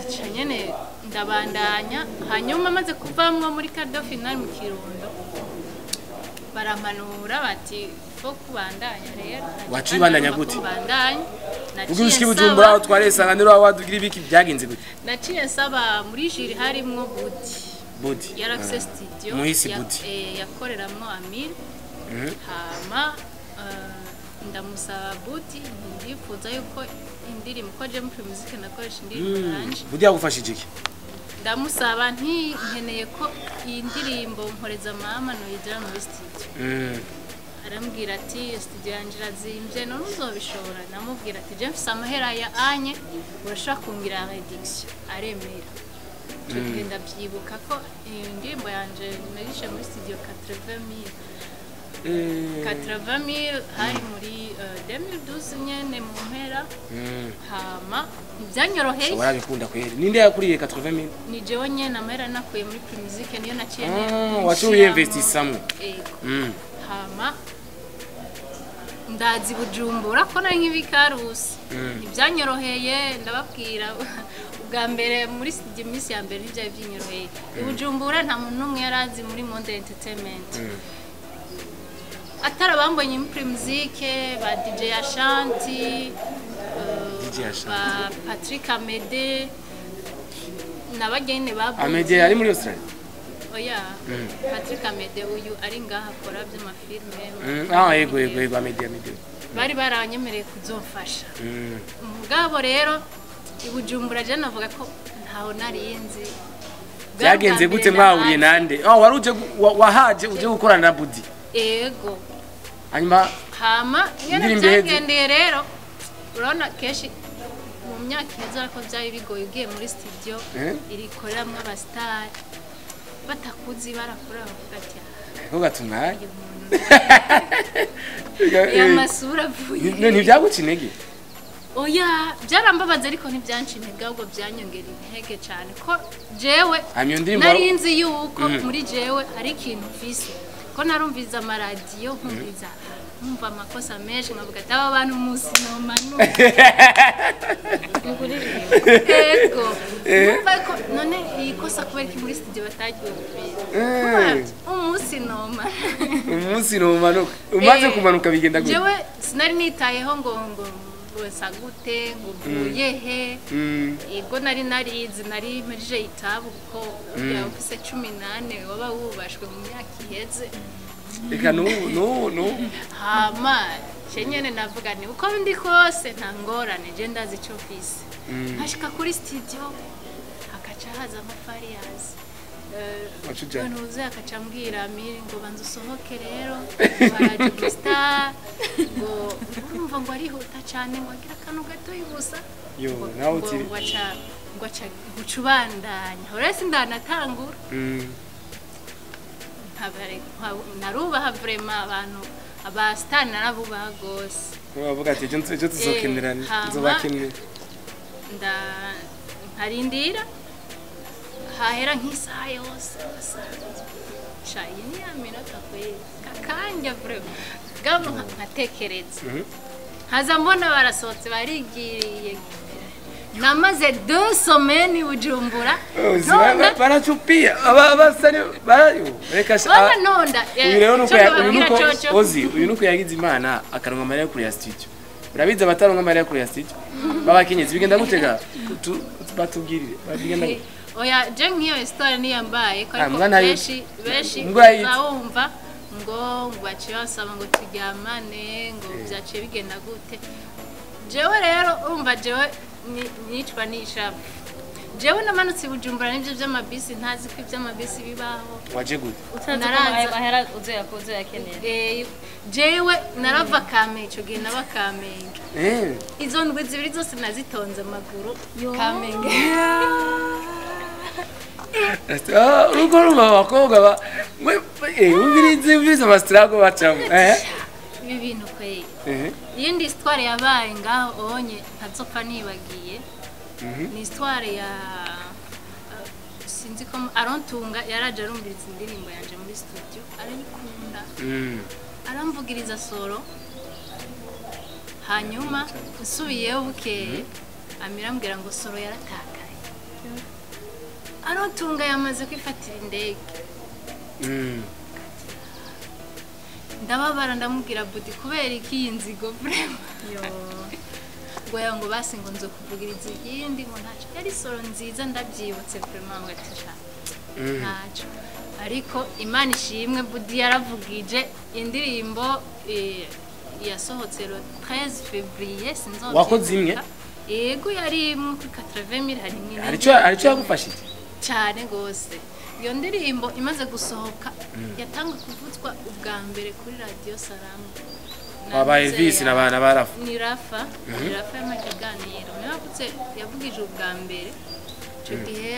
Ca nyene ndabandanya. Hanyuma maze kuvamwo muri quart de finale mu Kirundo, barampanura bati Fo kubandanya rero. Waciye ubandanya gute? Kubandanya. Ubwo ushika i Bujumbura aho twaresanga niro wadugira ibiki byagenze gute? Naciye nsaba muri jiri harimwo Budi. Budi. Yarafise studio. Muhisi Budi. Yakoreramwo Amir. Hama ndamusaba Budi, ndifuza yuko indirimbo ko je muri music nakoresha indirimbo yanje. Budi yagufashije iki? Ndamusaba nti nkeneye ko iyi ndirimbo nkoreza mama noyijana muri studio. Arambwira ati studio yanje irazimvye none uzobishobora? Namubwira ati je mfise amahera ya anye urashobora kungira réduction. Aremera. Ico gihe ndavyibuka ko iyo ndirimbo yanje narishe muri studio 80,000. 80,000 hari muri 2012 nyene mu mpera. Hama ntivyanyoroheye. Warabikunda kweri. Ninde yakuriye 80,000? Ni jewe nyene amahera nakuye muri Primusic niyo naciye. Waciye uyinvestisamo. Ego. Hama ndazi Bujumbura ko nari nk'ibikarusi. Ntibyanyoroheye ndababwira ubwa mbere muri studio iminsi ya mbere ntibyari byinyoroheye. I Bujumbura nta muntu n'umwe yari azi muri Monde Entertainment. Atari abambonye muri Primusic ba DJ Ashanti, DJ Ashanti. ba Patrick Amede n'abagene ba Amede ari muri Australia. Oya, Patrick Amede uyu ari ngaha akora by'amafilme. Ah yego yego yego Amede Amede. Bari baranyemereye kuzomfasha. Mugabo rero i Bujumbura je navuga ko ntaho narinzi. Byagenze gute mwahuriye nande? Ah wari uje wahaje uje gukorana na Budi. Ego. Hanyuma hama nyene Indirimbo iheze. byagendeye rero urabona kenshi mu myaka iheze ariko byari bigoye ugiye muri studio irikoreramwo abasitari batakuzi barakora bavuga ati ko gatumwaye. uyu muntu ya masura avuye. Ntibyaguca intege? Oya byarambabaza ariko ntibyanca intege ahubwo byanyongera intege cyane ko jewe Hanyuma iyo ndirimbo nari nzi yuko muri jewe hari ikintu mfise ko narumviza amaradiyo nkumviza nkumva amakosa menshi nkavuga ati aba bantu umunsi nomanuka. Ego. Numva ko none iyi kosa kubera iki muri studio bataryumvira. Umunsi nomanuka. Umunsi nomanuka. Umaze kumanuka bigenda gute? Jewe sinari nitayeho ngo ngo nsa gute ngo mvuye he. Ego nari narizi nari mpejeje itabu kuko ufise 18 waba wubashwe mu myaka iheze. Eka no. Hama nyene navuga ni uko ndi kose nta ngorane je ndazi ico mfise. Nkashika kuri studio hakaca haza amafariyazi. Ntuze akaca ambwira Amiri ngo banza usohoke rero baraje gusta ngo urumva ngo arihuta cyane ngo agira akantu gato gusa. Yo nawe utiri ngo aca gucubandanya. Urese ndanatangura. Narubaha vraiment abantu abasitani narabubaha gose. Bavuga ati ejo tuzokenerana nzobakenera. Nkarindira hahera nk'isaha yose shayi ni ya minota kweli kakanja vraiment gabo nkatekereza haza mbona barasohotse barigiriye. Namaze 2 semaines Bujumbura. Barachupia abasani barayo reka nonda. Uyu rero nuko ozi uyu nuko yagize Imana akaronka amarira yo kuriya studio. Urabizi abataronka amarira yo kuriya studio babakenyezi bigenda gutega batubwirire bigenda. Oya je nkiyo histoire niyambaye ko ariko benshi bawumva ngo baciye basaba ngo turyamane ngo byaciye bigenda gute. Jewe rero urumva jewe nicwa nishavu. Jewe namanutse Bujumbura n'ivyo vy'amabisi ntazi ko ivy'amabisi bibaho. Waje gute? Naraza amahera uzoyakoze yakeneye. Jewe narava Kamenge ico gihe naba Kamenge. Izo ndwi zibiri zose nazitonze amaguru Kamenge. Urugo ruba abakobwa ba ubirize amastrago bacamo. Ibi bintu kweli. Iyindi histoire yabaye ngaho onye ntazopfa nibagiye. Ni histoire ya sinzi ko Arontunga yaraje arumviriza indirimbo yanje muri studio arayikunda. Aramvugiriza solo. Hanyuma nsubiyeho bukeye amirambwira ngo solo yaratakaye. Arontunga yamaze kwifatira indege. Ndababara, ndamubwira Budi, kubera iki iyi nzigo vraiment? Ngo ya, ngo basi, ngo nzo kuvugiriza iyindi, ngo ntacyo, yari solo nziza, ndabyibutse vraiment, ngo ati sha ntacyo. Ariko Imana ishimwe, Budi yaravugije indirimbo, yasohotse le 13 février, sinzobyibuka. Wakoze imwe? Yego, yari imwe kuri 80,000, hari imwe. Hari ico yagufashije? Cyane gose. Iyo ndirimbo imaze gusohoka yatangwe kuvuzwa ubwa mbere kuri Radiyo Salamu. Wabaye Elvis na bana barafu. Ni Rafa yampaye ikiganiro, niwe yavutse, yavugije ubwa mbere icyo gihe.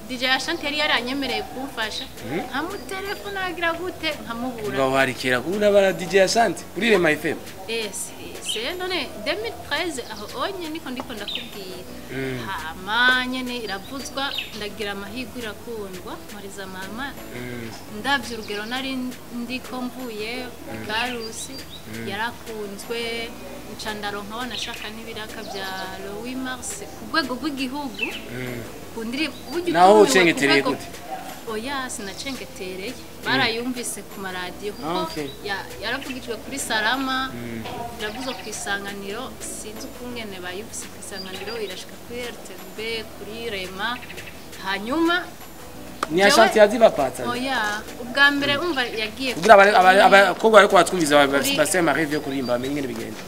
DJ Ashanti yari yaranyemereye kumfasha, nkamutelefona agira gute, nkamubura. Ngaho hari kera kuri bara DJ Ashanti kuri Rema FM. Ese none 2013 aho onye niko ndiko ndakubwira. Hama nyene iravuzwa, ndagira amahirwe irakundwa, mpariza mama. Ndavye urugero nari ndiko mvuye Karusi, yarakunzwe, nca ndaronka wanashaka n'ibiraka bya Louis Mars ku rwego rw'igihugu ku ndirimbo burya Naho utumiwe ku ucengetereye rwego- gute? Oya, sinacengetereye, barayumvise ku maradiyo kuko yaravugijwe kuri Salama, iravuzwa ku Isanganiro, sinzi ukungene bayumvise ku Isanganiro, irashika kuri RTB, kuri Rema, hanyuma Ni Ashanti yazibapatsa? Oya, ubwa mbere umva yagiye Kugira abakobwa bariko batwumviza base ama rêve yo kuririmba bamenye ingene bigenda.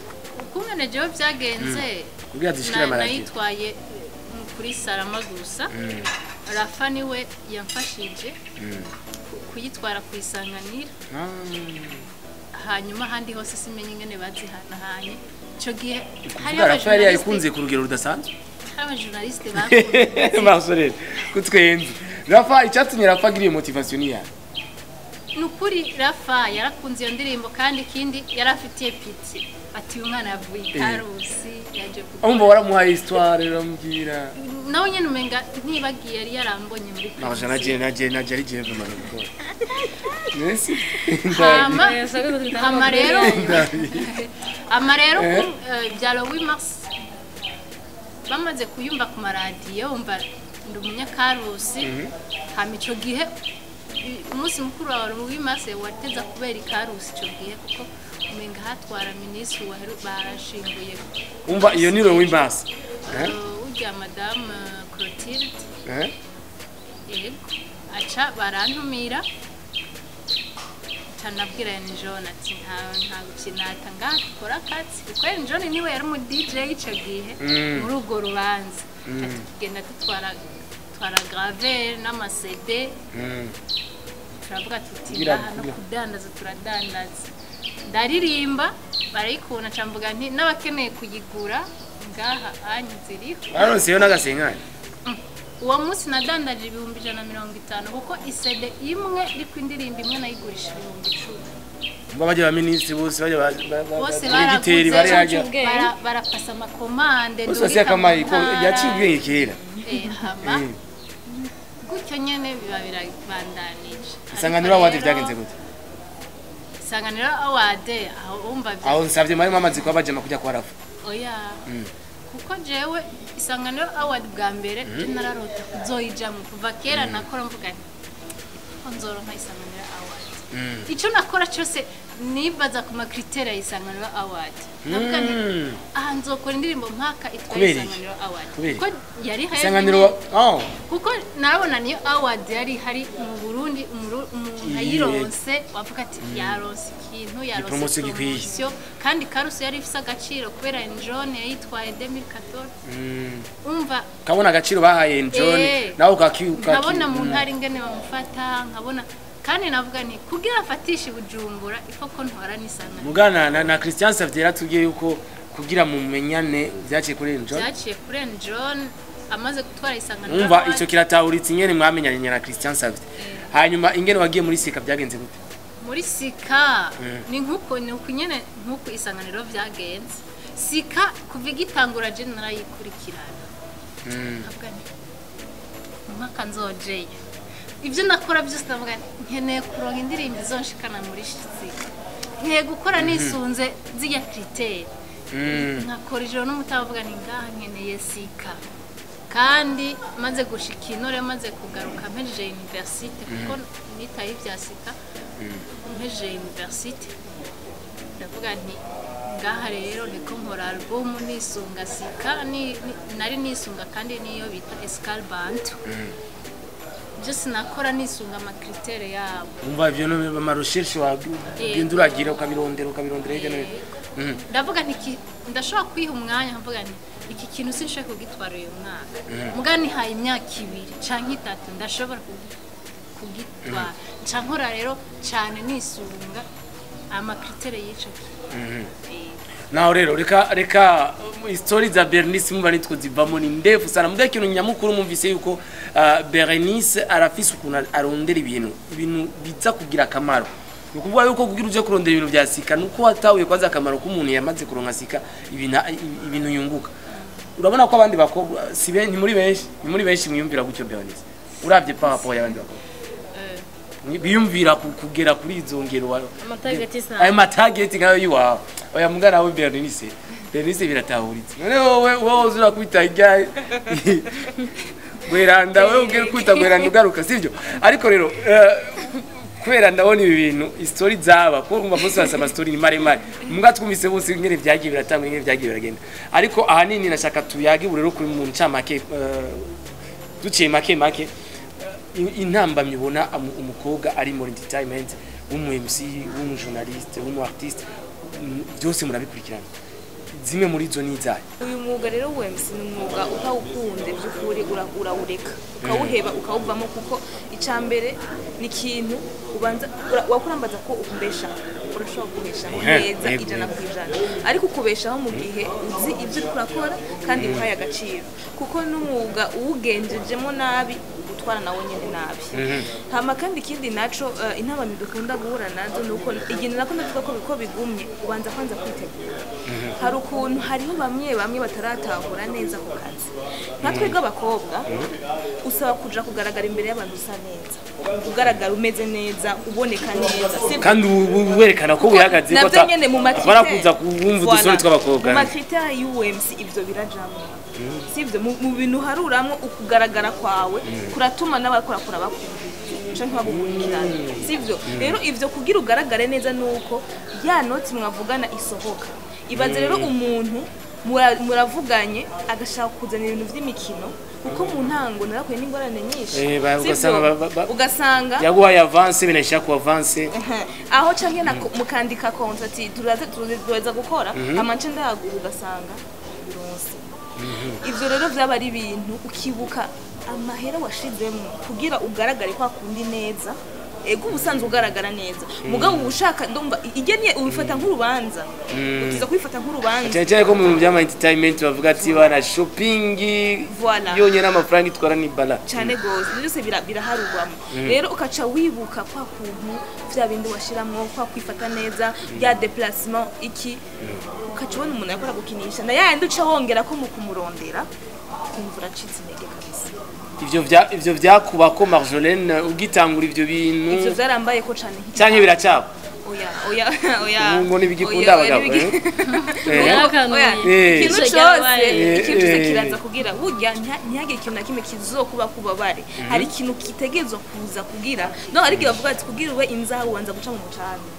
Ukungene jewe byagenze, Kugira zishikire amaradiyo. nayitwaye kuri Salama gusa, Rafa niwe yamfashije kuyitwara ku Isanganiro. Hanyuma ahandi hose simenye ingene bazihanahanye ico gihe. Hariho Kuvuga Rafa yari abajournaliste, yayikunze ku rugero rudasanzwe. hari abajournaliste bakunze. Marcel kutwenza. Rafa, icyatumye Rafa agira iyo motivation ni yayo? Ni ukuri, Rafa yarakunze iyo ndirimbo, kandi ikindi yari afitiye pitié, ati uyu mwana yavuye i Karusi yaje Umva, waramuhaye histoire, uramubwira? Nawe nyene umenga ntibagiye, yari yarambonye muri Marcel naje ari jewe vraiment nabikora. Merci. Hama rero bya Louis Mars bamaze kuyumva ku maradiyo, umva ndi umunyakarusi. Hama ico gihe umunsi mukuru wa Louis Mars wateza kubera ikarusi ico gihe, kuko umenga hatwara minisitiri waheru barashinguye. Umva, iyo ni Louis Mars. Urya madame Clotilde. Eh? Yego, aca barantumira, nabwira John ati nta gukinata ngaha, dukora akazi, kuko John niwe yari umu DJ ico gihe muri urwo rubanza. Ati tugenda dutwara twara graveur n'ama CD, turavuga tuti ngaha no kudandaza turadandaza. Ndaririmba barayikunda, nca mvuga nti n'abakeneye kuyigura ngaha anyu ziriho. Baronseyo n'agasenkani. Uwo munsi nadandaje 150,000, kuko i CD imwe iriko indirimbo imwe nayigurisha 10,000. Umva, bajya ba minisitiri bose bajya Bose diregiteri bari baraguze, hajya. Barapasa amakomande. Bose basiye akamayi ko yaciye ubwenge kera. Hama gutyo nyene biba birabandanije. Isanganiro Award byagenze gute? Isanganiro Award aho umva Aho nsabye mwari mwamaze kuba bajema kujya kwa Rafa? Oya, kuko jewe Isanganiro Award bwa mbere je nararota kuzoyijamwo kuva kera. Nakora mvuga nti ko nzoronka Isanganiro Award. Ico nakora cyose nibaza ku ma critères ya Isanganiro Award. Ndavuga nti aha nzokora indirimbo mpaka itwaye Kubera iki? Isanganiro Award. Kubera Kuko yari ihari Isanganiro nyene. Oh. Kuko narabona niyo award yari hari mu Burundi, umuntu ayironse wavuga ati yaronse ikintu, yaronse Promotion gikwiye. Promotion. Kandi Karusi yari ifise agaciro kubera John yayitwaye 2014. Umva, Kabona agaciro bahaye John, nawe ukaki nkabona mu ntara ingene bamufata, nkabona kandi navuga nti kugira afatishe i Bujumbura ifo ko ntwara n'Isanganiro. Mugana na Christian Xavier atubwiye yuko kugira mumenyane byaciye kuri John. Byaciye kuri John amaze gutwara Isanganiro Umva, Award. icyo kiratahuritse ingene mwamenyanye na Christian Xavier. Hanyuma ingene wagiye muri Sika byagenze gute? Muri Sika ni nkuko, ni uku nyene, nkuko Isanganiro byagenze. Sika kuva igitangura je narayikurikirana, nkavuga nti mpaka nzojeyo. Ibyo nakora byose ndavuga nti nkeneye kuronka indirimbo izonshikana muri Sika, nkeneye gukora nisunze zirya critères, nkakora ijoro n'umutavuga nti ngaha nkeneye Sika. Kandi maze gushika intore, maze kugaruka mpejeje université, kuko nitaye ibya Sika. Mpejeje university, ndavuga nti ngaha rero niko nkora album nisunga Sika, nari nisunga kandi niyo bita Escal Bantu. Byose nakora nisunga ama critères yabo. Umva, ivyo no ama recherches wagenda uragira, ukabirondera, ukabirondera hirya no hino. Ndavuga nti ndashobora kwiha umwanya, nkavuga nti iki kintu sinshobora kugitwara uyu mwaka, muga nihaye imyaka 2 canke 3 ndashobora kugitwara. Nca nkora rero cane nisunga ama critères y'ico kintu. Naho rero reka histoire za Bernice mumva nitwo zivamo ni ndefu sana. Muga ikintu nyamukuru mumvise yuko Bernice arafise ukuntu arondera ibintu biza kugira akamaro. Ni ukuvuga yuko kugira uje kurondera ibintu vya Sika nuko watahuye kwanza akamaro k'umuntu yamaze kuronka Sika, ibintu yunguka. Urabona ko abandi bakobwa si ni muri benshi, ni muri benshi mwiyumvira gutyo. Bernice, uravye par rapport y'abandi bakobwa biyumvira kugera kuri izo ngero Ama target isa. Ayo ma target nkayo yiwawe. Oya, mugana we Bernice biratahuritse. None wowe uzura kwita irya gweranda, wewe ugiye kwita gweranda ugaruka, sivyo? Ariko rero kubera ndabona ibi bintu histoire zaba ko urumva bose basaba story ni maremare, muga twumvise bose ingene vyagiye biratangwa, ingene vyagiye biragenda, ariko ahanini nashaka tuyage ubu rero kuri mu ncamake, duciye make make, intambamyi ubona umukobwa ari muri entertainment, w'umu MC, w'umu journaliste, w'umu artiste, byose murabikurikirana, zimwe muri zo ni izahe? Uyu mwuga rero wa MC ni umwuga utawukunze by'ukuri urawureka, ukawuheba, ukawuvamo, kuko icya mbere ni ikintu ubanza wakurambaza ko ukubeshaho, urashobora kubeshaho neza 100%, ariko ukubeshaho mu gihe uzi ibyo uriko urakora kandi uhaye agaciro, kuko n'umwuga uwugenjejemo nabi ugutwara nawo nyene nabi. Hama kandi ikindi naco, intambamyi dukunda guhura nazo ni uko igihe nako ndavuga ko biko bigumye, ubanza kwanza kwitegura. Hari ukuntu hariho bamwe bamwe bataratahura neza ku kazi. Nka twebwe abakobwa usaba kuja kugaragara imbere y'abantu usa neza, ugaragara umeze neza, uboneka neza, sibyo? Kandi werekana ko wihagaze ko Navyo nyene mu ma critères. Barakuza kumva udusore tw'abakobwa. Mu ma critères y'uMC ivyo birajamwo, sivyo? Mu bintu haruramwo ukugaragara kwawe kuratuma n'abakorakora bakunda canke bagukurikirana, sivyo? Rero ivyo kugira ugaragare neza nuko ya noti mwavugana isohoka. Ibaze rero umuntu muravuganye agashaka kuzana ibintu vy'imikino, kuko mu ntango narakuye n'ingorane nyinshi. Eh, Sivyo? Ugasanga ugasanga yaguhaye avance, binashaka ku avance. Aho canke mukandika contrat ati turaza gukora amance ndayaguha, ugasanga bironse. Ivyo rero vyaba ari ibintu ukibuka amahera washizemo kugira ugaragare kwa kundi neza. Ego, ubusanzwe ugaragara neza, mugabo uba ushaka, ndumva igeniye ubifata nk'urubanza, utiza kubifata nk'urubanza. Cyane cyane ko mu bintu by'ama entertainment bavuga ati bana shopping Voilà. yonyine amafaranga itwara ni bala. Cyane gose. Ibyo byose biraharugwamo. Rero ukaca wibuka kwa kuntu vya bindi washiramwo, kwa kwifata neza, bya déplacement iki, ukaca ubona umuntu yakora gukinisha na yandi, uca wongera ko mu kumurondera kumva uracitse intege kabisa. Ivyo vyakuba ko Marjolaine ugitangura ivyo bintu? Ivyo vyarambaye ko cane. Canke biracaba? Oya, oya, oya. Ubu ngo ntibigikunda Oya, oya, abagabo, eh? Yarakanuye. Oya, ikintu Ijisho cose ryarabaye. ikintu cose kiraza kugira burya ntihagire ikintu na kimwe kizokuba kubabare. Hari ikintu kitegerezwa kuza kugira no hari igihe bavuga ati kugira ube inzahabu ubanza guca mu mucanga,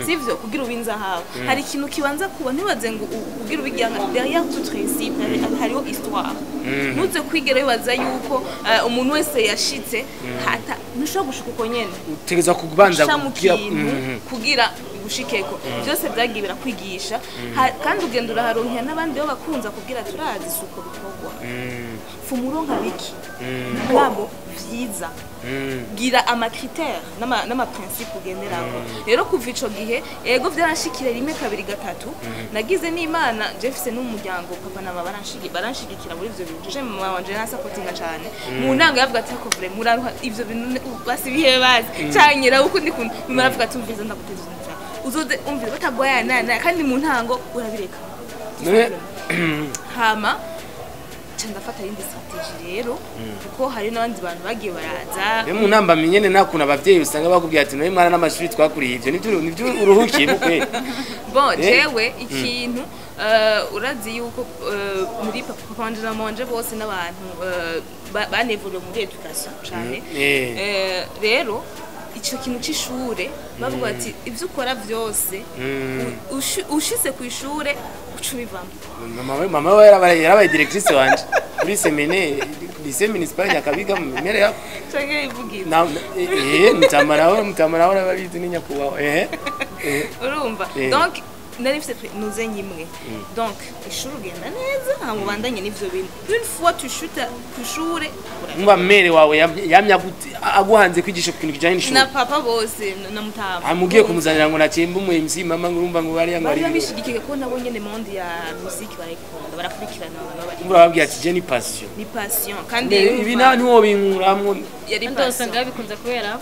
sivyo? Kugira ube inzahabu hari ikintu kibanza kuba. Ntibaze ngo kugira ube igihanga, derrière toute réussite hariho histoire. Ntuze kwigera wibaza yuko umuntu wese yashitse hata ntushobora gushika uko nyene. Utegerezwa kubanza Guca mu kugira kintu kugira ugushikeko. Byose byagiye birakwigisha. Kandi ugenda uraharonkera n'abandi babakunza kubwira turazi si uko bikorwa, fumuronka biki mugabo vyiza, gira ama critères n'ama principe ugenderako. Rero kuva ico gihe, ego, vyaranshikira rimwe, kabiri, gatatu. Nagize n'Imana je mfise n'umuryango, papa na mama baranshigikira muri ivyo bintu. Je mama wanje yaransapotinga cane mu ntango, yavuga ati ko vrai muraruha ivyo bintu basi bihe bazi canke rawe ukundi kuntu nyuma aravuga ati umviriza, ndaguteza umvira uzoze umvira batagwaya na kandi mu ntango urabireka. None Hama ca ndafata yindi stratégie rero, kuko hari n'abandi bantu bagiye baraza. Rero mu ntambamyi nyene nakuntu abavyeyi usanga bakubwira ati nawe mwana n'amashuri twakuriye ivyo nivyo uruhukiye kweli. Bon, jewe ikintu urazi yuko muri papa wanje na mama wanje bose n'abantu banevuye muri éducation cane. Rero Ico kintu c'ishure bavuga ati ivyo ukora vyose, ushitse ku ishure uca ubivamo. Mama we yarabaye directrice wanje kuri semene lycée municipal Nyakabiga mu mere ya Canke ivugiza. Na mutama nawe arabizi, ni nyakubahwa. Urumva? Donc nari mfise nuze nyimwe, donc ishuri ugenda neza, hama ubandanye n'ivyo bintu. Une fois tu chutes ku ishure, Umva, mère wawe yamye aguhanze kwigisha ku kintu kijanye n'ishuri? Na papa bose, na mutama. Amugiye kumuzanira ngo nakembe umu MC, mama, ngo urumva ngo bariya ngo Bari ari babishigikiye ko nabo nyene monde ya musique barayikunda, barakurikirana abantu bari. Umva, bababwiye ati je ni passion. Ni passion kandi. Ibi nawe ntiwobinkuramwo. Yari Kandi passion. usanga bikunze kubera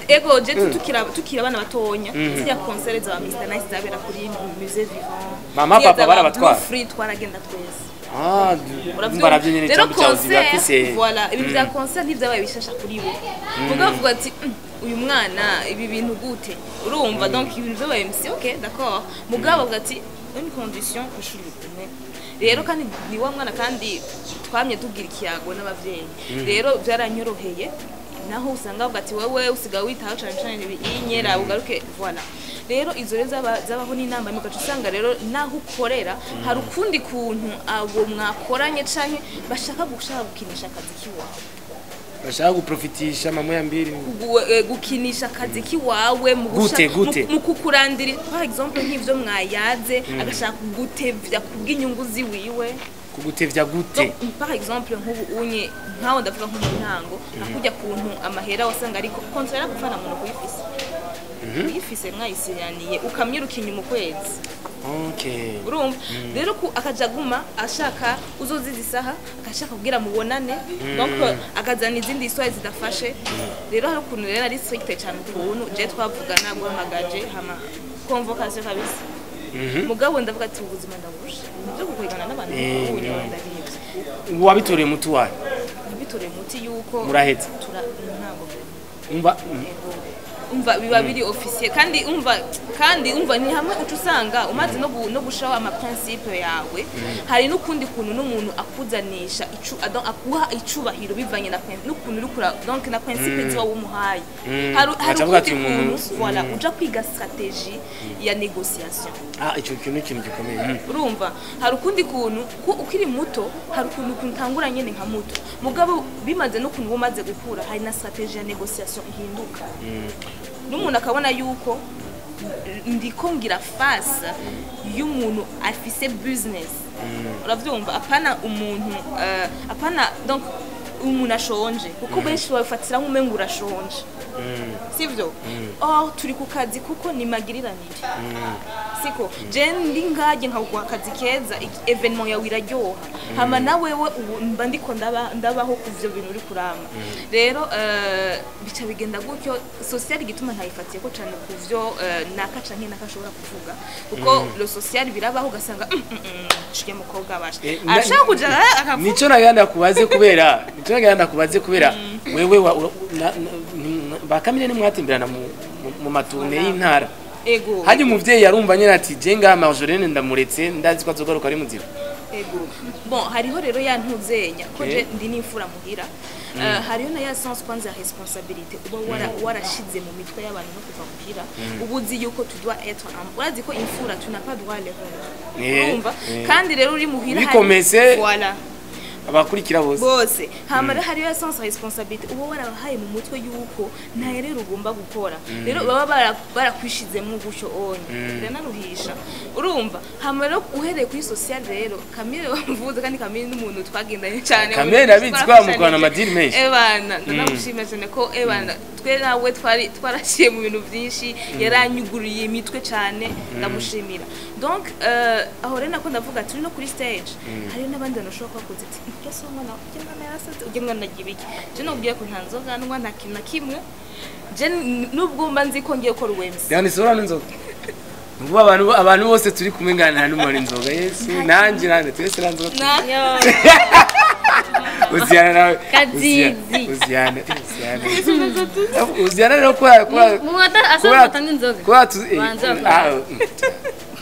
Ego, je tukira abana batonya, ziriya concert za Mr Nice zabera kuri Musée Vivant. Mama, Ziriya papa zaba barabatwara? Blue Free, twaragenda twese. Ah, Uravyumva? umva, navyo nyene Rero cyangwa cyawe bafise. Voilà, ibi bya concert ntivyabaye bishasha kuri bo. Mugabo bavuga ati: Uyu mwana ibi bintu gute?" Urumva, donc ibintu vyabaye MC, ok, d'accord, mugabo bavuga ati une condition, kwishuri bigume. Rero kandi ni wa mwana kandi twamye tugira ikiyago n'abavyeyi, rero byaranyoroheye. Naho usanga bavuga ati wewe usigaye witaho cane cane ibinyera, ugaruke. Voilà, rero izo rero zabaho n'inama, mugaca usanga rero naho ukorera hari ukundi kuntu abo mwakoranye canke bashaka gushaka gukinisha akazi kiwawe. Bashaka guprofitisha mama ya mbiri. Gukinisha akazi kiwawe mu Gute, gute? mu kukurandira, par exemple nk'ivyo mwayaze, agashaka kugutevya kubw'inyungu ziwiwe. Kugutevya gute? Donc, par exemple nk'ubu unye nkaho ndavuga nko mu ntango akujya kuntu amahera wasanga, ariko contrat yaragufana muntu kuyifise, uyifise mwayisinyaniye, ukamwiruka inyuma ukwezi. Urumva rero ko akaja aguma ashaka uzoziza isaha, agashaka kugira mubonane, donc akazana izindi histoire zidafashe. Rero hari ukuntu rero ari stricte cyane, ukuntu je twavugana guhamagaje hama convocation kabisa. Mugabo ndavuga ati ubuzima ndaburusha ibintu byo gukwegana n'abantu, ubunye ndabihebye. Wabitoreye muti wayo? Nabitoreye umuti yuko Murahetse? Tura ntabwo. Umva. Umva, biba biri officiel kandi. Umva, kandi umva, ni hamwe uca usanga umaze no gushaho ama principe yawe, hari n'ukundi kuntu n'umuntu akuzanisha icu donc akuha icubahiro bivanye na n'ukuntu uri kura, donc na principe ziba wumuhaye. Hari Aca avuga ati ukundi umuntu kuntu, voilà, uja kwiga stratégie ya négociation. Ah, ico kintu ni ikintu gikomeye. Urumva, hari ukundi kuntu ko ukiri muto, hari ukuntu utangura nyene nka muto, mugabo bimaze n'ukuntu uba umaze gukura, hari na stratégie ya négociation ihinduka, n'umuntu akabona yuko ndiko ngira face y'umuntu afise business. Uravyumva? Apana umuntu apana donc umuntu ashonje, kuko benshi babifatira nk'umengo urashonje, sivyo? Or turi ku kazi kuko ni magiriranire, siko? Je ndi ngaje nkaguha akazi keza, événement yawe iraryoha, hama na wewe ubu mba ndiko ndabaho kuvyo bintu uri kurama. Rero bica bigenda gutyo. Social igituma ntayifatiye ko cane kuvyo naka canke naka ashobora kuvuga, kuko le social birabaho ugasanga shike mukobwa basha ashaka kuja akavuga. Nico naganda kubaze kubera wewe bakamire nimwatemberana mu matune y'intara. Ego. Hajya umuvyeyi yarumva nyene ati je ngaha Marjolaine ndamuretse, ndazi ko azogaruka ari muzima. Ego, bon, hariho rero ya ntuzenya ko je ndi n'imfura muhira. Hariho na ya sens kwanza ya responsabilité uba warashize mu mitwe y'abantu no kuva muhira, uba uzi yuko tu dois être urazi ko imfura, tu n'as pas droit à l'erreur. Urumva? Kandi rero uri muhira Bikomeze. Voilà. Abakurikira bose. Bose. Hama rero hariyo ya sens responsabilité uba warabahaye mu mutwe yuko nta rero ugomba gukora, rero baba barakwishizemwo gutyo onye, biranaruhisha, urumva? Hama rero uhereye kuri social, rero Camille wamvuze, kandi Camille n'umuntu twagendanye cyane. Camille ndabizi ko bamukorana amadini menshi. Ebana, ndanamushimira cyane ko ebana twe nawe twari twarashiye mu bintu byinshi, yaranyuguriye imitwe cyane, ndamushimira. Donc aho rero nako ndavuga turi no kuri stage, hariyo n'abandi bantu bashobora kuba bakoze ati ujya se umwana, ujya mwana yarasatse, ujya mwana agira iki. Je nubwiye ko nta nzoga nywa, nta kintu na kimwe. Je nubwo mba nzi ko ngiye gukora uwemsi. Yani sura n'inzoga. Nubu abantu bose turi kumwe ngana nta n'umwe inzoga. Yesu, nanje twese nta nzoga. Na Yo. Uziyana nawe. Kazizi. Uziyana, uziyana. Uziyana rero kwa Mwata asanzwe atanga inzoga. Kwa tu Banza ah,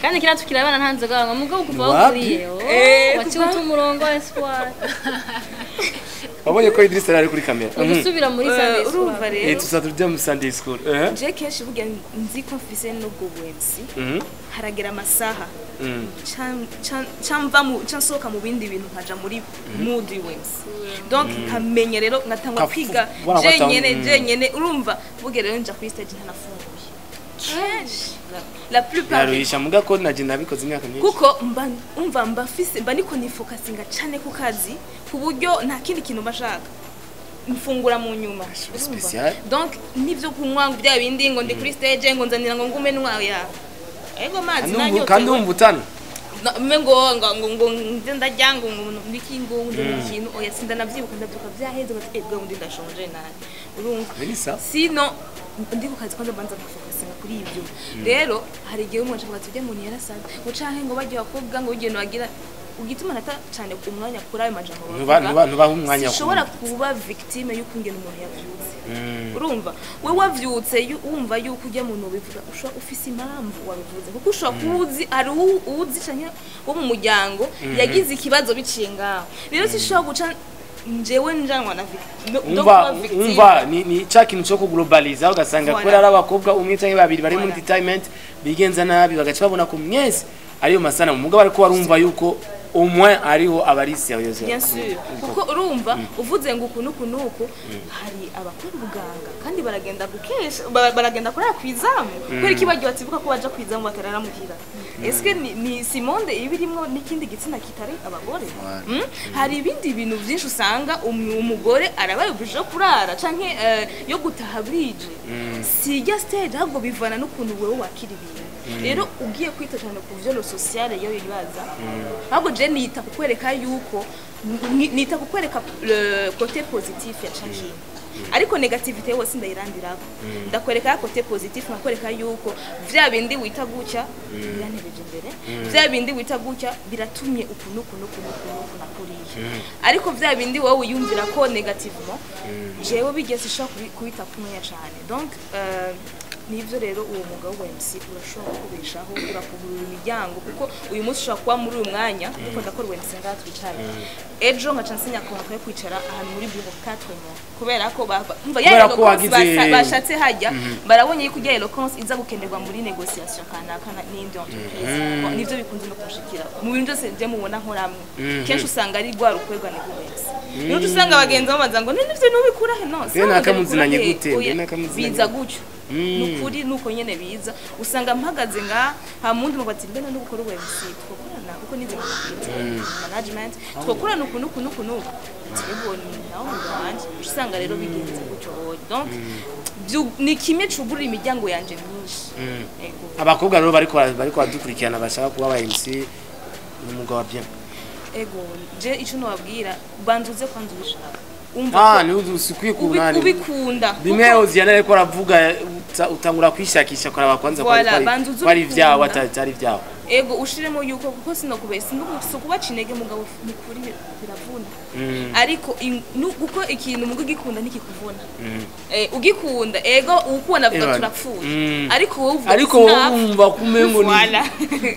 kandi kira tukiri abana nta nzoga banywa, mugabo kuva aho Wapi? ukuriye, waciye uta umurongo wa espoir. Wabonye ko Idrissa ari kuri kamera. Ni gusubira muri Sunday school. Urumva rero, Tuza tujya mu Sunday school. Je kenshi burya nzi ko mfise n'ubwo bu MC, haragera amasaha ca mva mu ca nsohoka mu bindi bintu, nkaja muri mood y'UMC. Donc nkamenya rero ngatangwa kwiga Ubona ko jenyene jenyene. Urumva, burya rero nja kuri stage ntanafunguye kenshi, la plupart. Biraruhisha, muga ko naje nabikoze imyaka myinshi. Kuko mba umva mba mfise, mba niko nifokasinga cane ku kazi, ku buryo nta kindi kintu mba nshaka, mfungura mu nyuma. Urumva? Spécial. Donc nivyo kunywa ngo bya bindi, ngo ndi kuri stage, ngo nzanira, ngo ngume nywa ya ego mazi. Kandi Nanyotewe. Kandi wumva utana. Mbe ngo nze ndarya, ngo ndiki, ngo ndi ikintu, oya, sindanavyibuka, ndavyuka vyaheze, bati eh, bwa undi ndashonje nani, urumva? Melissa. Sino ndi ku kazi kwanza mbanza gufokasinga kuri ibyo. Rero hari igihe umuntu avuga ati ujya muntu yarasaze, ngo canke ngo bajye bakobwa, ngo ugenda wagira ugituma nata cane umwanya kuri ayo majambo bavuga. Ntubaha umwanya. Sinshobora kuba victime y'ukungena umuntu yavyutse. Urumva, we wavyutse wumva yuko ujya muntu bivuga, ushobora ufise impamvu wabivuze, kuko ushobora kuba uzi hari uwuzi canke wo mu muryango yagize ikibazo biciye ngaho. Rero sinshobora guca njewe njanwa na Umva kuba victime. Umva, ni ca kintu cyo kuglobaliza, ugasanga Voilà. kubera ari abakobwa umwe canke babiri bari muri Voilà. entertainment bigenza nabi, bagaca babona ko mwese ariyo masanamu, mugabo ariko barumva yuko au moins ariho abari sérieux. Bien sûr, kuko urumva uvuze ngo uku n'uku n'uku, hari abakora ubuganga kandi baragenda gukesha, baragenda kurara ku izamu, kubera iki bagiye batibuka ko baja ku izamu batarara muhira? Est-ce ni si monde iba irimwo n'ikindi gitsina kitari abagore? Hari ibindi bintu byinshi usanga umugore arabaye obligé yo kurara canke yo gutaha bwije. Si ijya stage, ahubwo bivana n'ukuntu wewe wakira ibintu. Rero ugiye kwita cyane ku vyo social yo yibaza, ahubwo je nita kukwereka yuko nita kukwereka le côté positif ya chaque kintu, ariko négativité yose ndayirandirako. Ndakwereka ya côté positif, nkakwereka yuko vya bindi wita gutya birantebeje imbere, vya bindi wita gutya biratumye uku n'uku n'uku n'uku n'uku nakuriye, ariko vya bindi wowe wiyumvira ko négativement, jewe bigeze ishobora kubita kumenya cane. Donc nivyo rero, uwo mwuga wa MC urashobora kukubeshaho, urakugurura imiryango, kuko uyu munsi ushobora kuba muri uyu mwanya ndiko ndakora uwo MC ngaha twicaye, ejo nkaca nsinya contrat yo kwicara ahantu muri bureau 4 mois, kubera ko umva ya Kubera ko eloquence bashatse hajya, barabonye yuko ujya eloquence iza gukenerwa muri négociation kanaka n'indi entreprise. Bon, nivyo bikunze no kunshikira mu bintu byose je mubona nkoramwe. Kenshi usanga ari rwa rukwegane rw'ubu MC, niyo usanga abagenzi babanza ngo none ivyo nubikura he? No Mbe nakamuzinanye gute? Mbe Oya, nakamuzinanye biza gutyo. Nukuri nuko nyene biza, usanga mpagaze nga ha mundi mugatsi ati mbe none gukora ubu MC twokorana, kuko nize marketing management, twokorana uku nuku nuku nuku, ati ni nawo mwuga wanje. Usanga rero bigenze gutyo. Donc ni kimwe cugurura imiryango yanje myinshi. Ego. Abakobwa rero bariko baradukurikirana bashaka kuba aba MC, ni umwuga wa bien. Ego, je ico nobabwira, banza uze kwanza ubishaka, umva Ah, ko ni usikwiye kunani ubikunda. Bimwe Oziana ariko aravuga, utangura kwishakisha kuraba kwanza ko Voilà, banza uze ari ivyawe, ubikunda. atari ivyawe. Ego, ushiremo yuko, kuko sinokubesa, si kubaca intege, mugabo ni kuri biravuna, ariko kuko ikintu mugo ugikunda ntikikuvuna. Ugikunda, ego, ukubona avuga turapfuye, ariko wowe uvuga Ariko wowe sinapfa. wumva kumengo ni Voilà.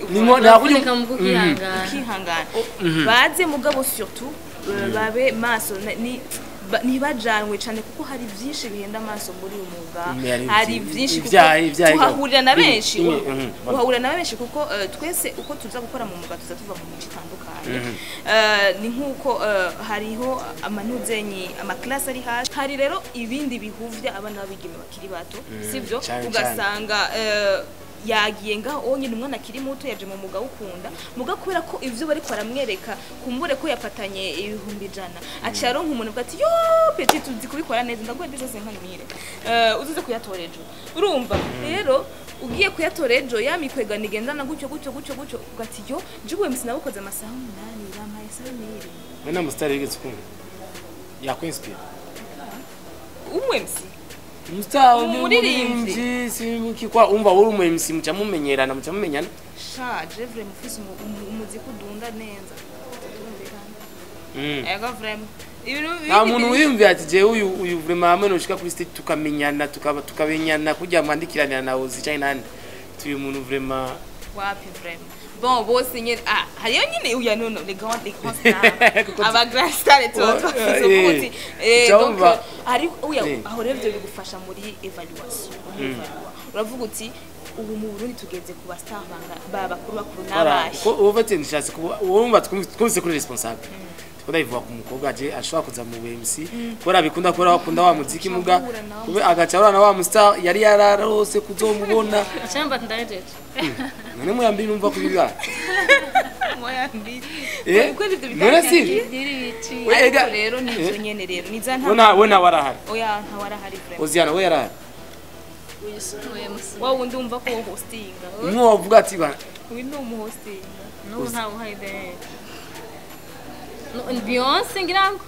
ni nta kurya. Uravunika mu kukihangana. Ukihangana. Baze, mugabo surtout babe maso, ntibajanwe cyane, kuko hari byinshi bihenda amaso muri uyu mwuga. Hari Hari byinshi kuko ivyaha tuhahurira na benshi, uhahurira na benshi, kuko twese uko tuza gukora mu mwuga tuza tuva mu mico itandukanye. Ni nk'uko hariho amanuzenyi, amaklasi ari hasi, hari rero ibindi bihuvya abana b'abigeme bakiri bato, sivyo? Cane. Ugasanga yagiye ngaho onyine, umwana akiri muto yaje mu mwuga wukunda, muga kubera ko ivyo bariko baramwereka, kumbure ko yafatanye 100,000, aciye aronka umuntu avuga ati yo petit, uzi kubikora neza, ndaguha dix cinquante mille, uzuze kuyatora ejo. Urumva rero ugiye kuyatora ejo, ya mikwegano igendana gutyo gutyo gutyo gutyo, ugati yo juwe msi nabukoze amasaha 8, bampaye 5 mille. We nta musitari wigeze ukunda yakwinspira? Umwe MC? Umusitari. Umuririmbyi. Umuririmbyi kwa umva uri umu MC, muca mumenyerana, muca mumenyana. Sha je vraiment ufise umuziki udunda neza, turumvikana. Ego, vraiment ibintu Nta muntu wiyumviye ati jewe uyu vraiment hamwe noshika kuri stage tukamenyana, tukaba tukamenyana, kujya mwandikiranira na Ozi canke nande, tuyu muntu vraiment Wapi, vraiment. Bon, bose nyene, ah, hariyo nyene uya, nono les grands stars, aba grand star tuba twafise ubuti, donc hari uya aho rero ivyo bigufasha muri évaluation. Urivalua, uravuga uti ubu mu Burundi tugeze ku ba star banga ba bakuru bakuru n'abahe. Ko ubu bati nishatse kuba urumva twumvise kuri responsable, tuko ndabivuga ku mukobwa aje ashobora kuza mu MC kubera bikunda, kubera akunda wa muziki, muga Ahura nawe. Kube agaca ahura na wa mu star yari yararose kuzomubona. Acamba ndahejeje. None muyambi numva kubiba. Moya mbi. Eh, Kuko ivyo none si We ariko ega rero nivyo nyene rero niza we nta na we nawe arahari. Oya, nta warahari vraiment. Oziana we yarahari. Wowe wundi wumva ko wo hostinga. Umwe wavuga ati ba Uyu ni umuhostinga. N'ubu ntawe uhari de. No, Beyonce ngira ngo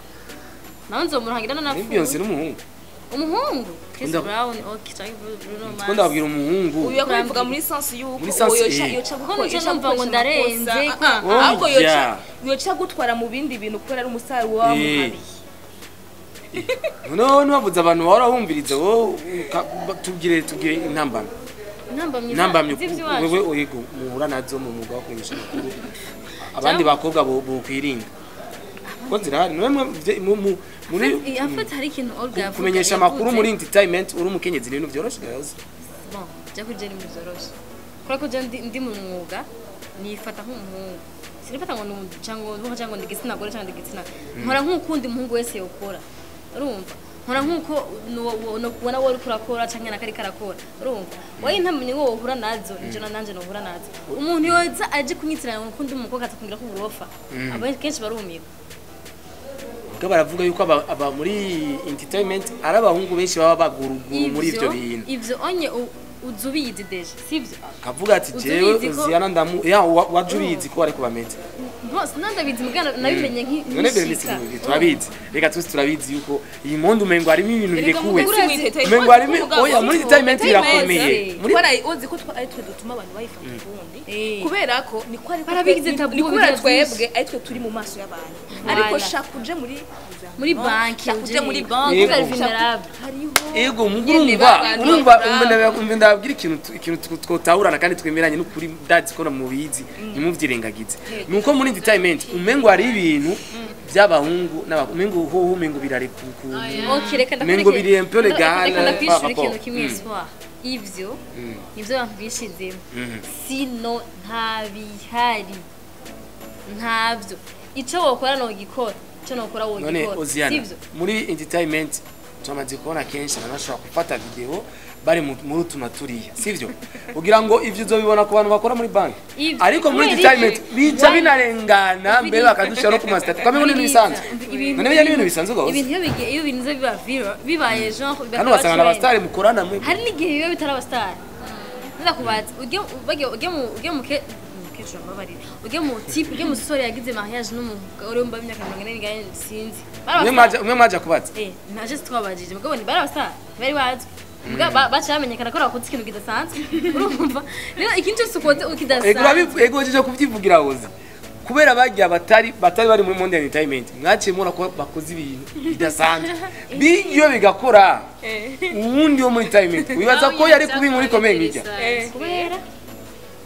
nawe nzomurangira ni no. Beyonce n'umuhungu. Umuhungu Chris Ndakunda- Brown, okay, cyangwa Bruno Mars. Two ndababwira umuhungu. Uyu yakubivuga muri sense yuko Muri sense, yoca yoca Kuko gukoresha nico numva ngo ndarenze, Oh, ahubwo yoca yeah. yoca gutwara mu bindi bintu kubera ari umusare wa muhabiye. Noneho ntibavuze abantu bahora bumviriza wowe tubwire intambamyi. Intambamyi Intambamyi z'ivy'iwacu. wewe oyigo muhura nazo mu mwuga wo kumenyesha amakuru, abandi bakobwa bokwirinda ko zirahari. None muri En fait, hari ikintu Olga yavuga. Kumenyesha amakuru Yavuze. muri entertainment uri umukenyezi ni ibintu vyoroshe gaze? Bon, je kuri je ni ibintu vyoroshe kubera ko je ndi mu mwuga nifata nk'umuhungu, sinifata ngo ni cyangwa ngo cyangwa ndi igitsina gore cyangwa ndi igitsina. Nkora nk'ukundi umuhungu wese yokora, urumva? Nkora nk'uko no kubona wowe uriko urakora canke nakari karakora, urumva? Wowe intamenye ngo wohura nazo nijo na nanje nohura nazo. Umuntu yoza aje kunyitiranya ngo ukundi umukobwa atakungira ko uburofa, aba kenshi barumirwa. Ubwo baravuga yuko aba muri entertainment ari abahungu benshi baba baguruguru muri ivyo bintu. Ivyo onye uza ubizi déjà, sivyo? Kavuga ati Uzi jewe ubizi ko- Oziana ndamu ya waje ubizi ko ariko bameze. Bose nandabizi, mugana nabimenye None Berenice, nkishika. turabizi, reka twese turabizi yuko iyi monde umengo harimo ibintu Erega birekuwe. mugura- Umengo harimo, oya, muri entertainment birakomeye muri Kubera uzi ko ari twe dutuma abantu bayifata ukundi. Kubera ko niko ari Barabigize tabou, ni kubera bigira twebwe ari twe turi mu maso y'abantu, ariko Voilà. shaka uje muri Muri banki, shaka uje muri banki, Yego. uri vulnerable. Hariho Ego, nyene mugurumva ba bantu urumva bakora. umva ndababwira ikintu twotahurana kandi twemeranye n'ukuri, ndazi ko mubizi, ntimuvyirengagize, nuko muri entertainment umengo hari ibintu by'abahungu n'abakobwa, umengo hoho umengo birarekuku. Okay, reka Umengo biri un peu légal, reka ndakwishura par rapport. ikintu kimwe soir. Ivyo nivyo abantu bishizemo, sino nta bihari, ntabyo. Ico wokora nogikora, ico nokora None wogikora. Oziana, Sivyo? muri entertainment tumaze kubona kenshi abantu bashobora gufata video bari muri utu na turiya, sivyo? Kugira ngo ivyo uzobibona ku bantu bakora muri banki, Ivyo. ariko muri Kubera entertainment iki? bica binarengana mbere bakadushyira no ku masitati ukamengo ni ibintu bisanzwe. None bijya n'ibintu bisanzwe gose. Ibintu iyo birinze biba viral, bibaye genre Hano basanga n'abasitari mukorana mwe. Hari n'igihe biba bitari abasitari. Ndakubaza, ujye bagiye ujye mu ke mukecuru, mbabarira, ujye mu type, ujye musore yagize mariage n'umugore wumva imyaka 40 n'ingahe, sinzi. Bari Umwe abasitari. umwe mwaja kubaza. Eh, naje twabajije, mugabo ni bari abasitari bari bazwi. Muga baciye bamenyekana ko bakoze ikintu kidasanzwe, urumva? Rero ikintu cyose ukoze Ego. kidasanzwe Ego uje kubyivugira woza kubera bagiye batari bari muri monde entertainment, mwaciye mubona ko bakoze ibintu bidasanzwe biyo bigakora. Uwundi wo muri entertainment wibaza ko yari kuba inkuru ikomeye nk'ijya?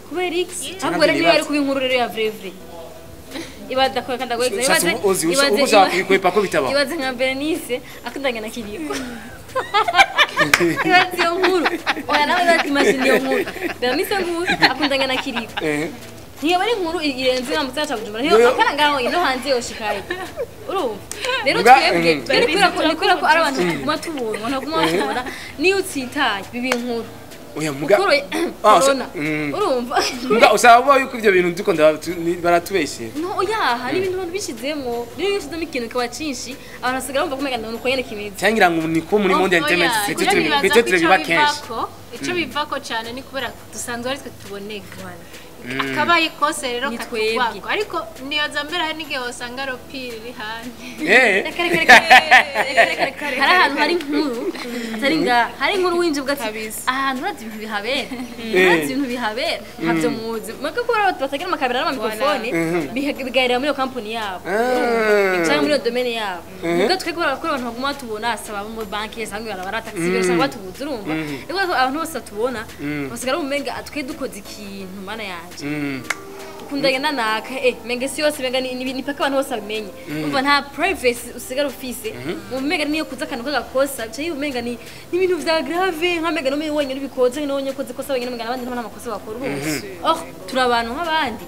Kubera iki? Ahubwo rero niba yari kuba inkuru rero ya vrai vrai, ibaza ko kandi agweza Ushatse uzi uba ushaka kubikwepa ko bitabaho. Ibaze nka Berenice akundanye na Kiriko, ibaze iyo nkuru. Oya, nawe ibaze, imagine iyo nkuru, Berenice nkuru akundanye na Kiriko. Ntiyaba ari inkuru irenze nka musaca Bujumbura ntiyo akana ngaho no hanze yoshikaye, urumva? Rero twebwe twe ni kubera ko ari abantu tuguma tubona, abantu baguma batubona, niyo utsitaye biba inkuru. Oya, muga Kuro Ah, corona, urumva? Muga usaba vuba yuko ivyo bintu ndiko baratubeshyera. No, oya, hari ibintu abantu bishizemwo. Rero iyo ushizemo ikintu kikaba cinshi, abantu basigara bumva ko umenga ni uko nyene kimeze. Cyangwa ngo niko muri monde entertainment peut-être biba kenshi. Icyo bivako cyane ni kubera dusanzwe ari twe tuboneka, akabaye kose rero Ni twebwe. katugwako, ariko niyoza mbere hari n'igihe wasanga ropiri iri hanze. Reka reka reka reka reka reka, hari ahantu hari inkuru atari ngaha, hari inkuru winjira uvuga ati Kabisa. ahantu urazi ibintu bihabera, urazi ibintu bihabera ntabyo muzi mwebwe, kubera abantu batagira amakamera n'amamikrofone, bigaherera muri iyo kampani yabo cyangwa muri iyo domaine yabo. Ubwo twe kubera ko abantu baguma batubona, saba abo muri banki cyangwa barabara taxi, usanga batubuze, urumva? Ariko abantu bose batubona basigara bumenga twe dukoze ikintu, mana yanjye. wanje ukundanye na naka, menga si yose, menga ni paka abantu bose babimenye. Umva, nta privacy usigara ufise. Mu menga niyo kuza akantu k'agakosa bica umenga ni ibintu vya grave, nka menga no wenyine ubikoze, no wenyine ukoze ikosa wenyine, menga n'abandi nta makosa bakora. Urumva, oh, turi abantu nk'abandi.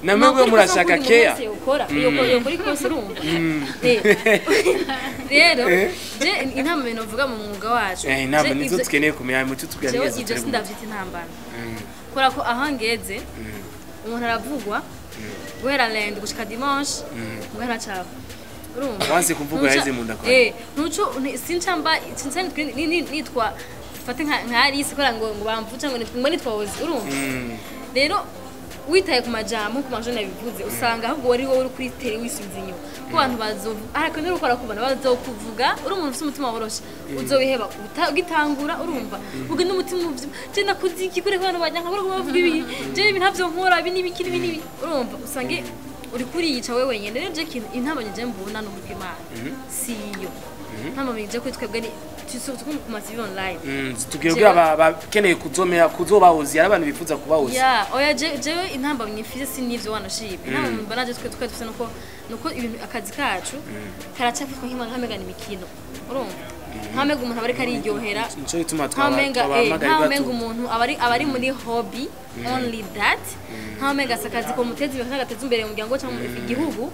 Namwe murashaka keya. Ukora iyo kuri kose, urumva. Rero je intama bintu uvuga mu mwuga wacu, inama je nizo tukeneye kumenya muco tubwira jewe neza. Ibyo sindavyita intambara, kubera ko aho ngeze umuntu aravugwa guhera lundi gushika dimanche, guhera cava, urumva. Wanse kuvuga yaheze mu nda kwawe. Ntuco sincamba sinca nitwa fate nka Alice kubera ngo bamvuca ngo nitwa, ngo nitwa Ozi, urumva. Rero witaye ku majambo, ku majana bivuze, usanga ahubwo wari wowe uri kuri tele wisubiza inyuma, ko abantu bazovuga ariko niba ukora kubona bazokuvuga. Uri umuntu ufite umutima woroshe, uzobiheba ugitangura, urumva, ugenda umutima uvyibuha: je nakoze iki kure ko abantu banyanka, kure ko bavuga ibi, je ibi ntavyo nkora, ibi n'ibiki n'ibi n'ibi, urumva, usange uri kuriyica wewe wenyine. Rero je kintu intambamyi je mbona no kuri Imana si iyo intambamyi je kuri twebwe ni surtout ku ma TV online. Tubwire kugira abakeneye kuzomera kuzobahozi, ari abantu bifuza kubahoza. Ya, oya, jewe intambamyi mfise si n'ivyo wanashimye. Intambamyi mbona je twe dufise nuko ibintu akazi kacu karacafatwa nk'amegana imikino, urumva, nk'amega umuntu aba ariko ariryohera. Nico gituma nk'amenga twabahamagaye. Nk'amenga umuntu aba ari muri hobby only, that nk'amenga si akazi ko muteza imbere cyangwa gateza imbere umuryango cyangwa igihugu.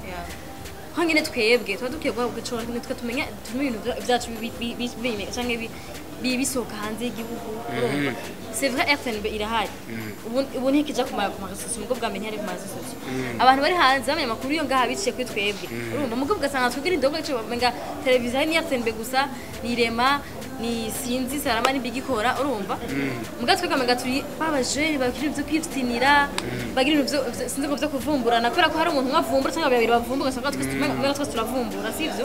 Nko nyine twebwe tuba dukwiye guhabwa ico nitwe tumenya tumenye ibintu vyacu canke bisohoka hanze y'igihugu, urumva. C'est vrai, RTNB irahari ubu, ntikija ku ma réseaux sociaux, mugo bwa mbere ntihari ku ma réseaux sociaux. Abantu bari hanze bamenya amakuru yo ngaha biciye kuri twebwe, urumva. Mugo ugasanga twebwe ni ndogo ico menga televiziyo hari ni RTNB gusa, ni Rema, ni sinzi Sarama ni bigikora, urumva. Muga twebwe menga turi baba jeune bakiri ibyo kwiftinira, bagira ibintu sinzi ngo byo kuvumburana, kubera ko hari umuntu umwe avumbura cyangwa babiri bavumbura, ugasanga twese tumenga twese turavumbura, sivyo?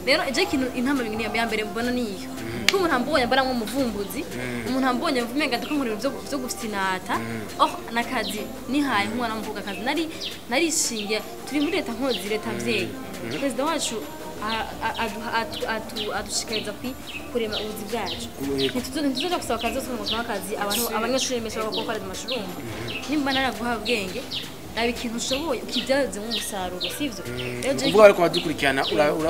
Rero je ikintu intambwe ya mbere mbona niyo ko umuntu ambonye mbona nk'umuvumbuzi, umuntu ambonye mvumenga ndiko nkora ibintu byo gufinata. Oh, nakazi nihaye nk'umwana w'umukobwa, akazi nari narishingiye. Turi muri leta nkozi, leta mvyeyi, perezida wacu adushikariza kurema ubuzi bwacu. Ntituzoja gusaba akazi yose ngo turonke akazi. Abantu, abanyeshuri benshi bakora amashuri, urumva, nimba naraguha ubwenge, naba ikintu ushoboye ukibyazemo umusaruro, sivyo? Rero je Kuvuga bariko badukurikirana,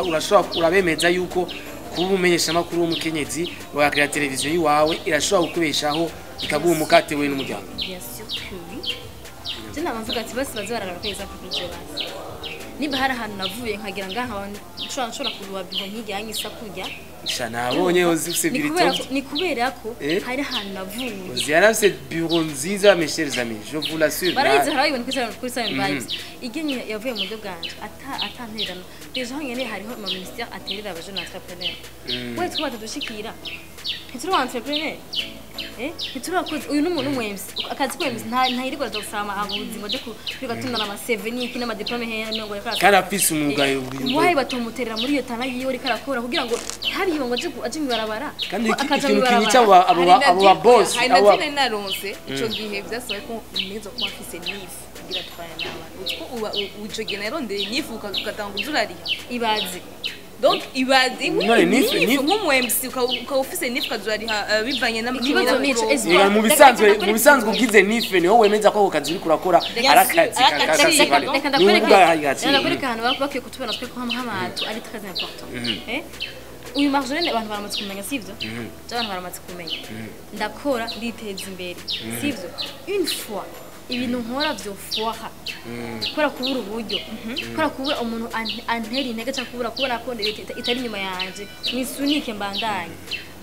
urashobora urabemeza yuko kuba umumenyeshamakuru w'umukenyezi wakira televiziyo y'iwawe irashobora kukubeshaho, ikaguha umukate we n'umuryango? Bien sûr que oui. Je nama mvuga ati basi baze bararaba ko exemple kuri je, basi nimba hari ahantu navuye nkagira ngaha nshobora kuruha biro nkijya nkisa kurya. Sha, nabonye uzi ufise Ni biro kubera itonze. Ni kubera ko hari ahantu navuye. Uzi yarafise bureau nziza, mes chers amis, je vous l'assure. Barayizi, harabibona kuri Silent Vibes igenye yavuye mu buryo bwanje atantererano. Déjà aho nyene hariho ama ministère aterera aba jeunes entrepreneurs. We twaba tudushikira, ntituri ba entrepreneur, ntituri abakozi. Uyu ni umuntu w'umu MC, akazi k'umu MC ntayirirwa aja gusaba abuzi ngo aje kwiga tundana ama CV n'iki n'ama diplôme hehe ngo yariko Kandi afise umwuga. Wayi batomuterera muri iyo tana yiwe ariko arakora kugira ngo ntabihiwe ngo aje mw'ibarabara. Kandi Ko akaja ikintu mw'ibarabara. kinyica abo ba boss Hari na abo zine naronse ico gihe vyasabaye ko ntegerezwa kuba mfise NIF kugira twarane n'abantu. Uzi ko ico gihe narondeye NIF, ugatanga uza urariha. Ibaze. Donc ibaze. None NIF nk'umu MC ukaba ufise NIF, ukaza urariha bivanye Ikibazo nico, Ega, mu bisanzwe ugize NIF niho wemeza ko ako kazi uriko urakora ari akazi ari akazi. ka Reka ni ndakwereke, ubwa agaciro. ndakwereke ahantu baba bakwiye kutubona twe ko nk'abantu ari très important. Uyu Marjolaine abantu baramaze kumenya, sivyo? Je abantu baramaze kumenya ndakora, nditeza imbere, sivyo? Une fois ibintu nkora vyo foira kubera kubura uburyo, kubera kubura umuntu antera intege, cyangwa kubura kubona ko leta itari inyuma yanje mwisunike mbandanye,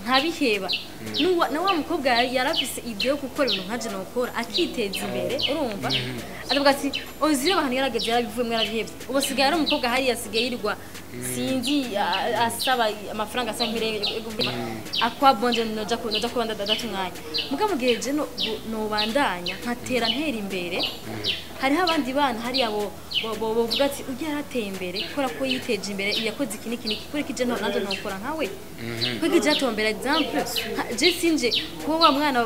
nkabiheba. Na wa mukobwa yarafise idée yo gukora ibintu nkaje nokora akiteza imbere, urumva, aravuga ati ozire abantu yarageze yarabivuyemo yarabihevye, ubu asigaye ari umukobwa hariya asigaye yirirwa sinzi asaba amafaranga asa nk'irenge akwa bonje noja kuba ndadata umwanya. Muga mu gihe je nobandanya nkatera ntera imbere, hariho abandi bana hariya bo bovuga ati ujya yarateye imbere kubera ko yiteje imbere, yakoze iki n'iki n'iki, kubera ko ije nanje nokora nkawe, kubera ko ije atombera exemple. Je sinje kuba wa mwana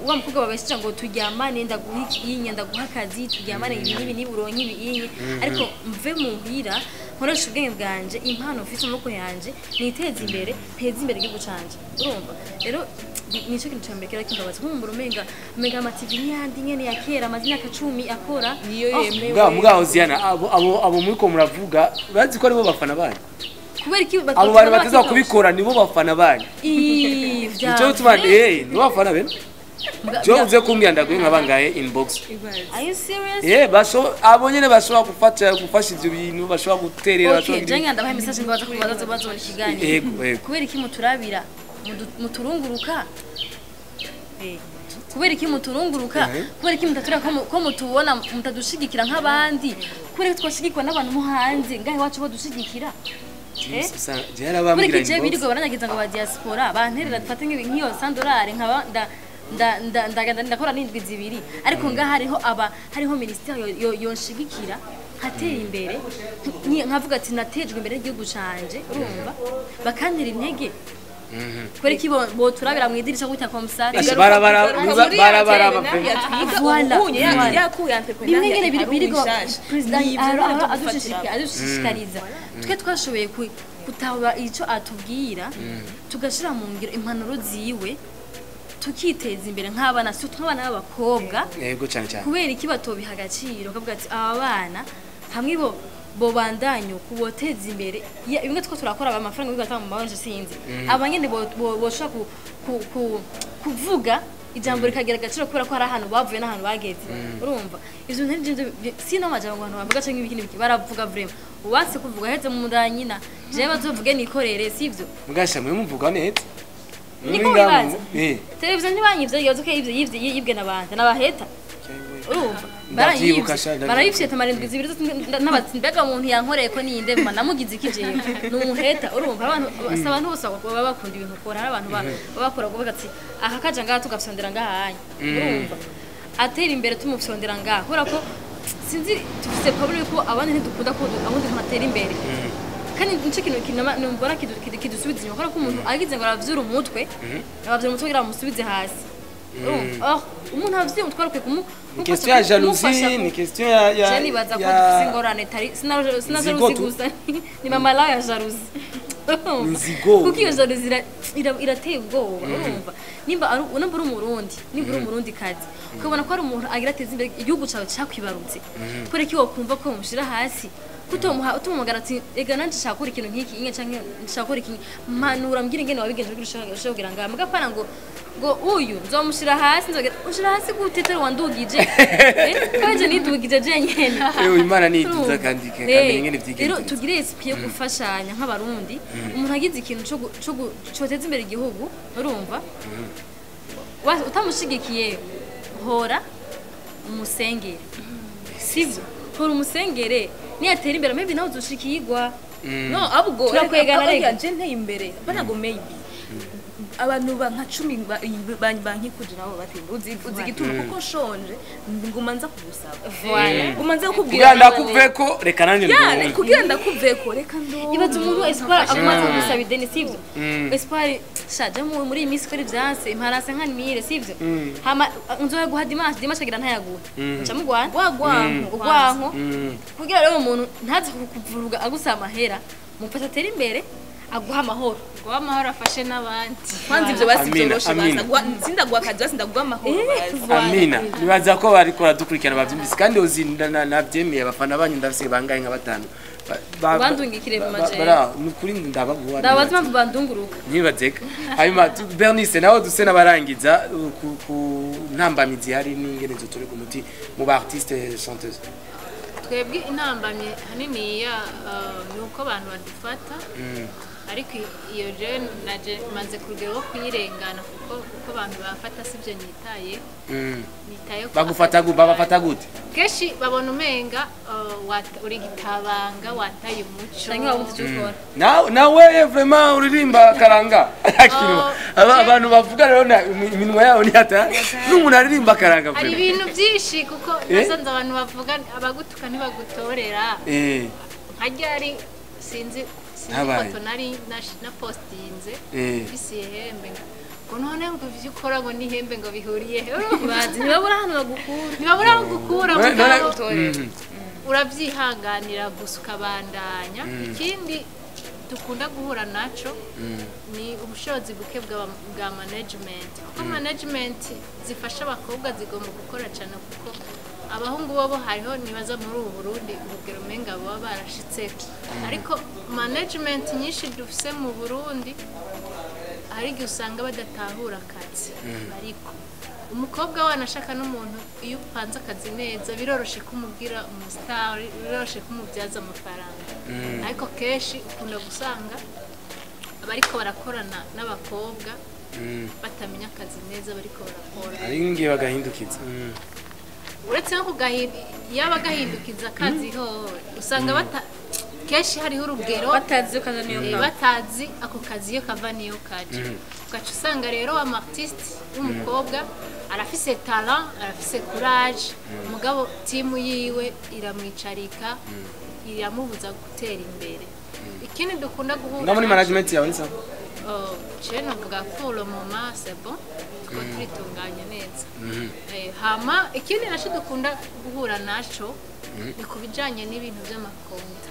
wa mukobwa babesheje ngo turyamane, ndaguha iki inye, ndaguha akazi, turyamane, ibi n'ibi n'ibi, uronke ibi inye, ariko mve mu mpira nkoresha ubwenge bwanje, impano mfise mu maboko yanje, niteze imbere, nteze imbere igihugu canje, urumva. Rero Nico kintu ca mbere kera kimbabaza, nkumbura umenga ama TV n'iyandi nyene ya kera amaze imyaka 10 akora. Niyo Oh, yemewe. Mbwa Hoziyana, abo muriko muravuga, bazi ko aribo bafana banyu. Kubera iki? Abo bantu bateza kubikora nibo bafana banyu. Ivya. Nico gituma nibo bafana bene jo uze kumbwira ndaguye nka bangahe inbox. Are you serious? Basho abo nyene bashobora gufasha ivyo bintu, bashobora guterera, Okay, bashobora jenga ndabaha message ngo baza kubaza, bazobona ikiganiro. Yego. Kubera iki muturabira muturunguruka? Kubera iki muturunguruka? Kubera iki mutatura ko mutubona mutadushigikira nk'abandi? Kubera iki twashigikwa n'abantu mo hanze, ngahe iwacu bo dushigikira? Je yarabambwira Kubera iki je inbox. birirwa baranyagiza ngo ba diaspora banterera, dufate nk'iyo sandorare, nkaba nda ndakora n'indwi 2, ariko ngaha hariho aba hariho ministère yonshigikira nkatera imbere, nkavuga ati natejwe imbere y'igihugu canje, urumva bakantera intege. Kubera iki boturabira mu idirisha gutya komsari? Asha, barabara. Voilà, voilà. Yakuye entrepreneur. Bimwe nyene birigo perezida adushishikariza, twe twashoboye gutahura ico atubwira, tugashira mu ngiro impanuro ziwe, tukiteza imbere nk'abana, si nk'abana b'abakobwa. Yego, cyane cyane. Kubera iki batobiha agaciro, kavuga ati aba bana hamwe bo bobandanya kuboteza imbere? Bimwe two turakora amafaranga bigatanga mu mabanje, sinzi aba nyene boshobora kuvuga ijambo rikagira agaciro, kubera ko hari ahantu bavuye n'ahantu bageze. Urumva ivyo bintu sino amajambo abantu bavuga canke ibiki n'ibiki baravuga, vraiment uwanse kuvuga aheze mu nda ya nyina. Jewe bazovuge nikorere, sivyo? Mugasha mwe muvuga neza. Niko wibaza. Televiziyo ntibanyivye, yoze ko yivye yivye yibwe n'abantu n'abaheta, urumva? Ndavyibuka sha, ndavyibuka. Barayivye tamara indwi 2 zose, n'abatsi mbega umuntu yankoreye ko niyinde mba namugize iki? Jewe ni umuheta, urumva? Abantu si abantu bose baba bakunda ibintu ukora. Hari abantu baba bakora kuvuga ati aka kaja ngaha tugafyondera ngahanya, urumva atera imbere tumufyondera ngaha, kubera ko sinzi dufise problème ko abandi ntidukunda ko abandi umuntu atera imbere. Kandi nico kintu numbona kidusubiza inyuma, kubera ko umuntu agize ngo aravyura umutwe, abavyura umutwe kugira bamusubize hasi. Urumva? Oh, umuntu avyuye umutwe arakwiye Ni question ya jalousie, ni question ya Je nibaza ko dufise ingorane tari sina Nzigo jalousie tu. gusa, ni mama la ya jalousie. Nzigo. Kuko iyo jalousie irateye ubwoba, urumva? Nimba ari nimba uri umurundi, nimba uri umurundi kazi, ukabona ko ari umuntu agira ateza imbere igihugu cawe cakwibarutse, kubera ko wokumva ko mushira hasi, kutomuha utumumagara ati ega nanje nshaka gukora ikintu nk'iki inge, canke nshaka gukora iki, mpanura mbwira ingene wabigenje kugira ushobore kugira ngaha. Muga pana ngo uyu nzomushira hasi, nzogera ushira hasi gute tari wandugije? Kaje nidugije jenyene. Ewe, Imana niduza kandi kamenya ingene Rero vyigenza. tugire esprit yo gufashanya nk'abarundi. Umuntu agize ikintu coteza imbere igihugu, urumva, utamushigikiye, hora umusengere, sivyo? Hora umusengere, niyatera imbere maybe nawe uzoshikirwa. No, ahubwo Turakwegana rega. Je nteye imbere bana ngo maybe abantu ba nka 10 bankikuje nabo batinde. Uzi igituma? Kuko nshonje nguma nza kugusaba. Voilà. Nguma nza Kugira kukubwira. ndakuveko, reka nanjye Ya, ndumve. kugira ndakuveko, reka ndumve. Ibaze umuntu espoir amaze gusaba ideni, sivyo? Espoir shaje muri iyi minsi kuri vyanse imparase nka nimire, sivyo? Hama nzoya guha dimanche, dimanche agira ntayaguha, nca mugwana Wagwanko. Ugwanko. Kugira rero umuntu ntaze kukuvuruga agusaba amahera, mufasha atere imbere, aguha amahoro. Guha amahoro, afashe n'abandi. Kwanza ivyo basi Amina, byoroshe. amina. Basa sindaguha akazi, basi ndaguha amahoro basi. Amina, nibaza ko bariko baradukurikirana bavyumvise, kandi uzi navyemeye abafana banyu ndafise bangahe, nka batanu. Bandungikire mu majeri. Ni ukuri ndabaguha. Ndabaza impamvu bandunguruka. Ntibazeka. Hanyuma Bernice nawe duse n'abarangiza, ku ntambamizi hari n'ingene zotorerwa umuti mu ba artiste chanteuse. Twebwe intambamye haniniya ni uko abantu badufata, ariko iyo je naje maze ku rugero rwo kuyirengana, kuko uko abantu bafata sibyo nitaye. Nitaye ku Bagufata akazi babafata kanjye. gute? Kenshi babona umenga uri gitabanga, wataye umuco. Canke wabuze icyo ukora. Nawe vraiment uririmba karanga Akirimo. Oh, Abantu bavuga rero iminwa yabo ntiyata n'umuntu aririmba karanga Hari vraiment. ibintu byinshi kuko Eh? nasanze abantu bavuga, abagutuka ntibagutorera. Nka ryari sinzi Habaye. ifoto nari napostinze mfise ihembe, ngo none ngo ivyo ukora ngo n'ihembe ngo bihuriye he? Urumva? Bazi ntibabura ahantu bagukura. Ntibabura aho gukura. Mugabo urabyihanganira gusa ukabandanya. Ikindi dukunda guhura naco ni ubushobozi buke bwa management, kuko management zifasha abakobwa zigomba gukora cyane, kuko abahungu bobo hariho nibaza muri ubu Burundi urugero umenga baba barashitseko, ariko management nyinshi dufise mu Burundi hari igihe usanga badatahura akazi. Ariko umukobwa wanashaka n'umuntu, iyo upanze akazi neza biroroshe kumubwira umustar, biroroshe kumubyaza amafaranga. Ariko kenshi ukunda gusanga abariko barakorana n'abakobwa batamenya akazi neza bariko barakora. Ari ngiye bagahindukiza. Uretse no yaba agahindukiza akazi ho usanga bata kenshi hariho urugero batazi ko kaza niyo kava. Batazi ako kazi iyo kava niyo kaje. Ugaca usanga rero wa artiste w'umukobwa arafise talent, arafise courage, mugabo timu yiwe iramwicarika, iramubuza gutera imbere. Ikindi dukunda guhura Nga muri management yawe ni sawa? Oh, je novuga pour le moment c'est bon, tuko turitunganye neza. Hama ikindi naco dukunda guhura naco ni ku bijanye n'ibintu vy'amakonta.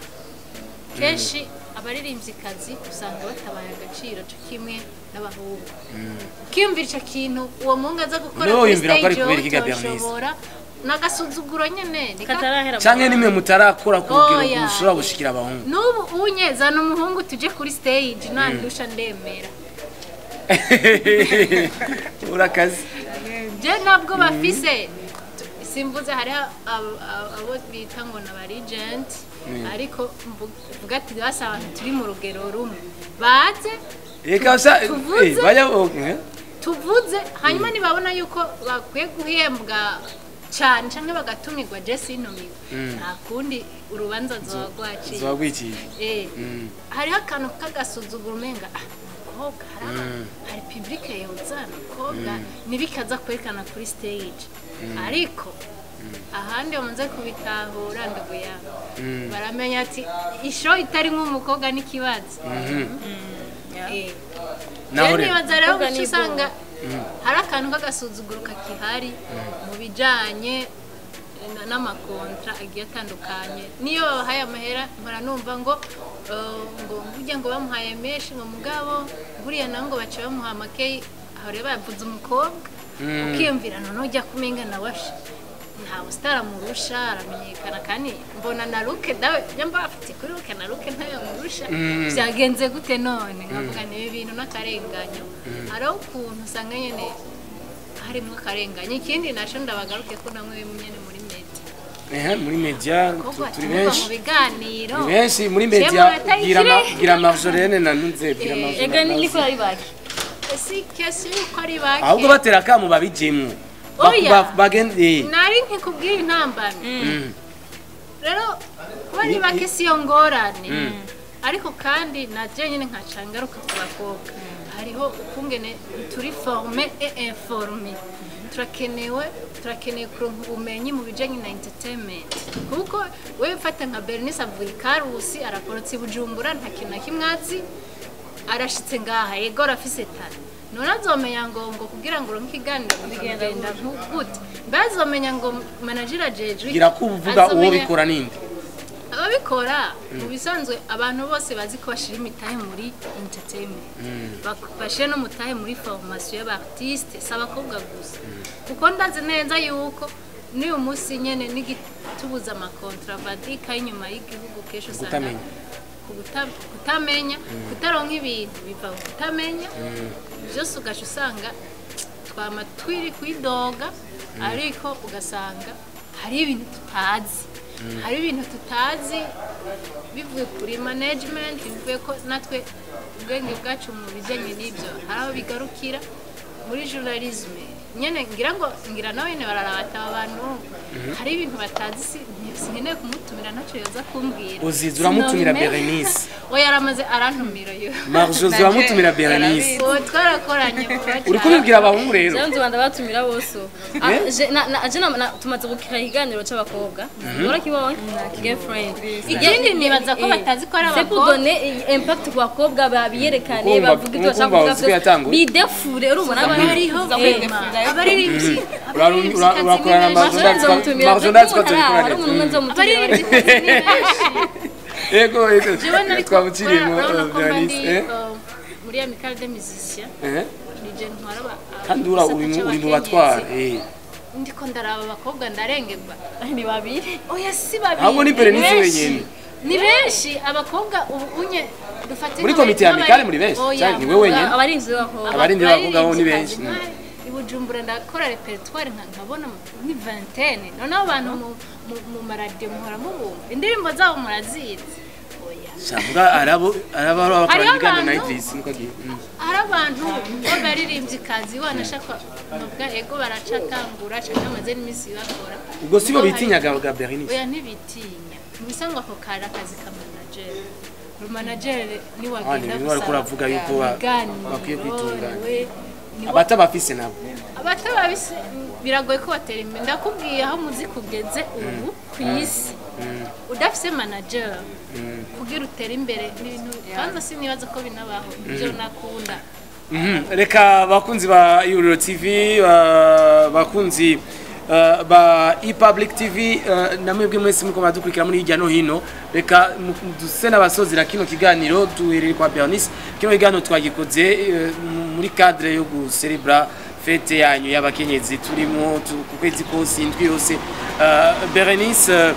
Kenshi abaririmvyikazi usanga batabaye agaciro co kimwe n'abahungu. Ukiyumvira ico kintu uwo muhungu aza gukora No, kuri yumvira ko ari stage, kubera ikiga Bernice. utoshobora, n'agasuzuguro nyene ni Katarahera. Canke nimwe mutarakora ku rugero Oya. mushobora gushikira abahungu? N'ubu unyezana umuhungu tuje kuri stage nandusha ndemera. Urakaze. Je ntabwo bafise, simvuze hariho abo bita ngo ni aba legend, ariko mvuga ati basi abantu turi mu rugero rumwe baze Reka sa Tuvuze. Bajya okay. Tuvuze hanyuma nibabona yuko bakwiye guhembwa cyane cyangwa bagatumirwa, je sintumirwe, nta kundi urubanza zoba rwaciye. Zobagwikiye. Hariho akantu k'agasuzuguro umenga ah umukobwa hari public yozana umukobwa ntibikaza kwerekana kuri stage, ariko ahandi bamaze kubitahura nduguya baramenya ati isho itari nk'umukobwa n'ikibazo. Naho Rero rero nibaza rero Umukobwa guca ni usanga hari akantu k'agasuzuguro kakihari mu bijanye n'amakontra agiye atandukanye. Niyo babahaye amahera mpora numva ngo ngo burya ngo bamuhaye menshi, ngo mugabo buriya nawe ngo baca bamuha makeyi, aho rero bavuze umukobwa ukiyumvira none ujya kumenga nawe nta busitari amurusha, aramenyekana kandi mbona na ruke dawe nyamba afite kuri ruke na ruke ntayo amurusha, byagenze gute none? Nkavuga ni ibi bintu n'akarenganyo. Hariho ukuntu usanga nyene harimo akarenganyo. Ikindi naco ndabagaruke ko namwe nyene muri media Muri media kobwa turi tuvuga benshi. mu biganiro. Ni benshi muri Jewe media. atari Bwira ikirere. Bwira Marjolaine na Nunze, bwira Marjolaine. Ega ni niko ari bake. Si question yuko ari bake. Ahubwo batera akamu babijemwo. Oya. Bagende. Nari nkikubwira intambamyi rero kuba ari bake siyo ngorane, ariko kandi na nyine nkaca ngaruka ku bakobwa, hariho ukungene turi formé et informé. Turakenewe, turakeneye kuronka ubumenyi mu bijanye na entertainment, kuko wewe mfata nka Bernice avuye i Karusi, arakorotse i Bujumbura, nta kintu na kimwe azi, arashitse ngaha, yego arafise tara, none azomenya ngo kugira ngo uronke ikiganiro bigenda gute? Mbe azomenya ngo manager ajejwe iki? Gira ko uvuga uwo Azomenya- bikora ninde? Ababikora mu bisanzwe abantu bose bazi ko bashira imitahe muri entertainment, bashire n'umutahe muri formation y'abartiste, si abakobwa gusa, kuko ndazi neza yuko n'uyu munsi nyene n'igitubuza amakontra vadika y'inyuma y'igihugu kenshi usanga Kutamenya. Kutamenya, kutaronka ibintu biva ku kutamenya byose, ugaca usanga twama twiri kwidoga, ariko ugasanga hari ibintu tutazi, hari ibintu tutazi bivuye kuri management, bivuye ko natwe ubwenge bwacu mu bijyanye n'ibyo hari aho bigarukira muri journalisme nyene. Ngira ngo ngira nawe nyene bararabata aba bantu hari ibintu batazi, sinkeneye kumutumira, ntacyo yoza kumbwira. Uziza uramutumira. Sinobimenya. Berenice. Oya, aramaze arantumira yo. Marjo uramutumira Berenice. Ubu twarakoranye vuba Uri cyane. kubibwira abahungu rero. Jewe nzi ndabatumira bose. Ah, je tumaze gukira ikiganiro c'abakobwa. Urakibonye? Girlfriend. Ikindi nibaza ko batazi ko ari C'est pour abakobwa. donner impact ku bakobwa, babiyerekane, Ukumva- bavuga ibyo bashaka ukumva kuvuga uzi ko yatanguye. bidefure urumva Hariho vraiment abaririmbyi Urakorana na abaririmbyi Marjo. Marjo nzomutumira. Marjo ndazi ko tubikora Hari neza. umuntu umwe nzomutumira. Abaririmbyi ni benshi. Ego ego. Jewe nari Twabuciriyemo urabona ko mba ndi, Bernice. muri Amicale des Musiciens, nije ntwara Kandi ura igisata uri mu uri mu c'abakenyezi. batwara. Ndiko ndaraba abakobwa ndarengerwa. Ni babiri. Oya, si babiri. Ahubwo ni Berenice benshi. wenyene. Ni benshi abakobwa ubu unye dufate Muri komite ya Amicale muri benshi? Oya, Canke ni wewe wenyene? Abarinzi b'abakobwa. Abarinzi b'abakobwa bo ni benshi. I Bujumbura ndakora répertoire nkabona ni vingtaine. Noneho abantu mu maradiyo muhora mubumva indirimbo zabo, murazizi? Oya. Shavuga arabo arabo abakora Hariho ibiganiro na abantu- Idris niko agiye. Hari abantu b'abaririmbyikazi wanashaka novuga ego baracatangura canke bamaze n'iminsi bakora. Ubwo sibo Mugabo bitinyaga ga Berenice? Oya, ntibitinya. Mu bisanzwe ako kari akazi ka manager. Manager ni Ah, ni wagenda bimwe bariko uravuga yuko ibiganiro, bakwiye kwitunganya. niwe Abatabafise nabo. Abatababise biragoye ko batera imbere. Ndakubwiye aho umuziki ugeze ubu ku isi, udafise manager kugira utere imbere n'ibintu kwanza sinibaza ko binabaho ibyo nakunda. Reka bakunzi ba Ihuriro TV, bakunzi ba ePublic TV, namwebwe mwese muko muradukurikira muri hirya no hino, reka duse n'abasozera kino kiganiro duhereye kwa Bernice. Kino kiganiro twagikoze muri cadre yo gucelebra fête yanyu y'abakenyezi turimo ku kwezi kose, indwi yose. Berenice,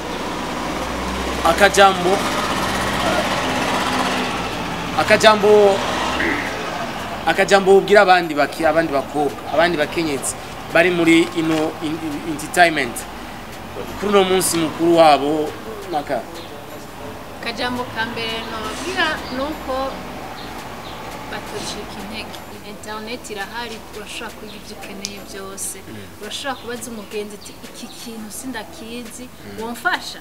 akajambo ubwira abandi baki, abandi bakobwa, abandi bakenyezi bari muri ino entertainment kuri uno munsi mukuru wabo naka? Akajambo ka mbere nobabwira ni uko batocika intege. Internet irahari, urashobora kwiga ibyo ukeneye byose. Urashobora kubaza umugenzi ati: "Iki kintu sindakizi, womfasha?"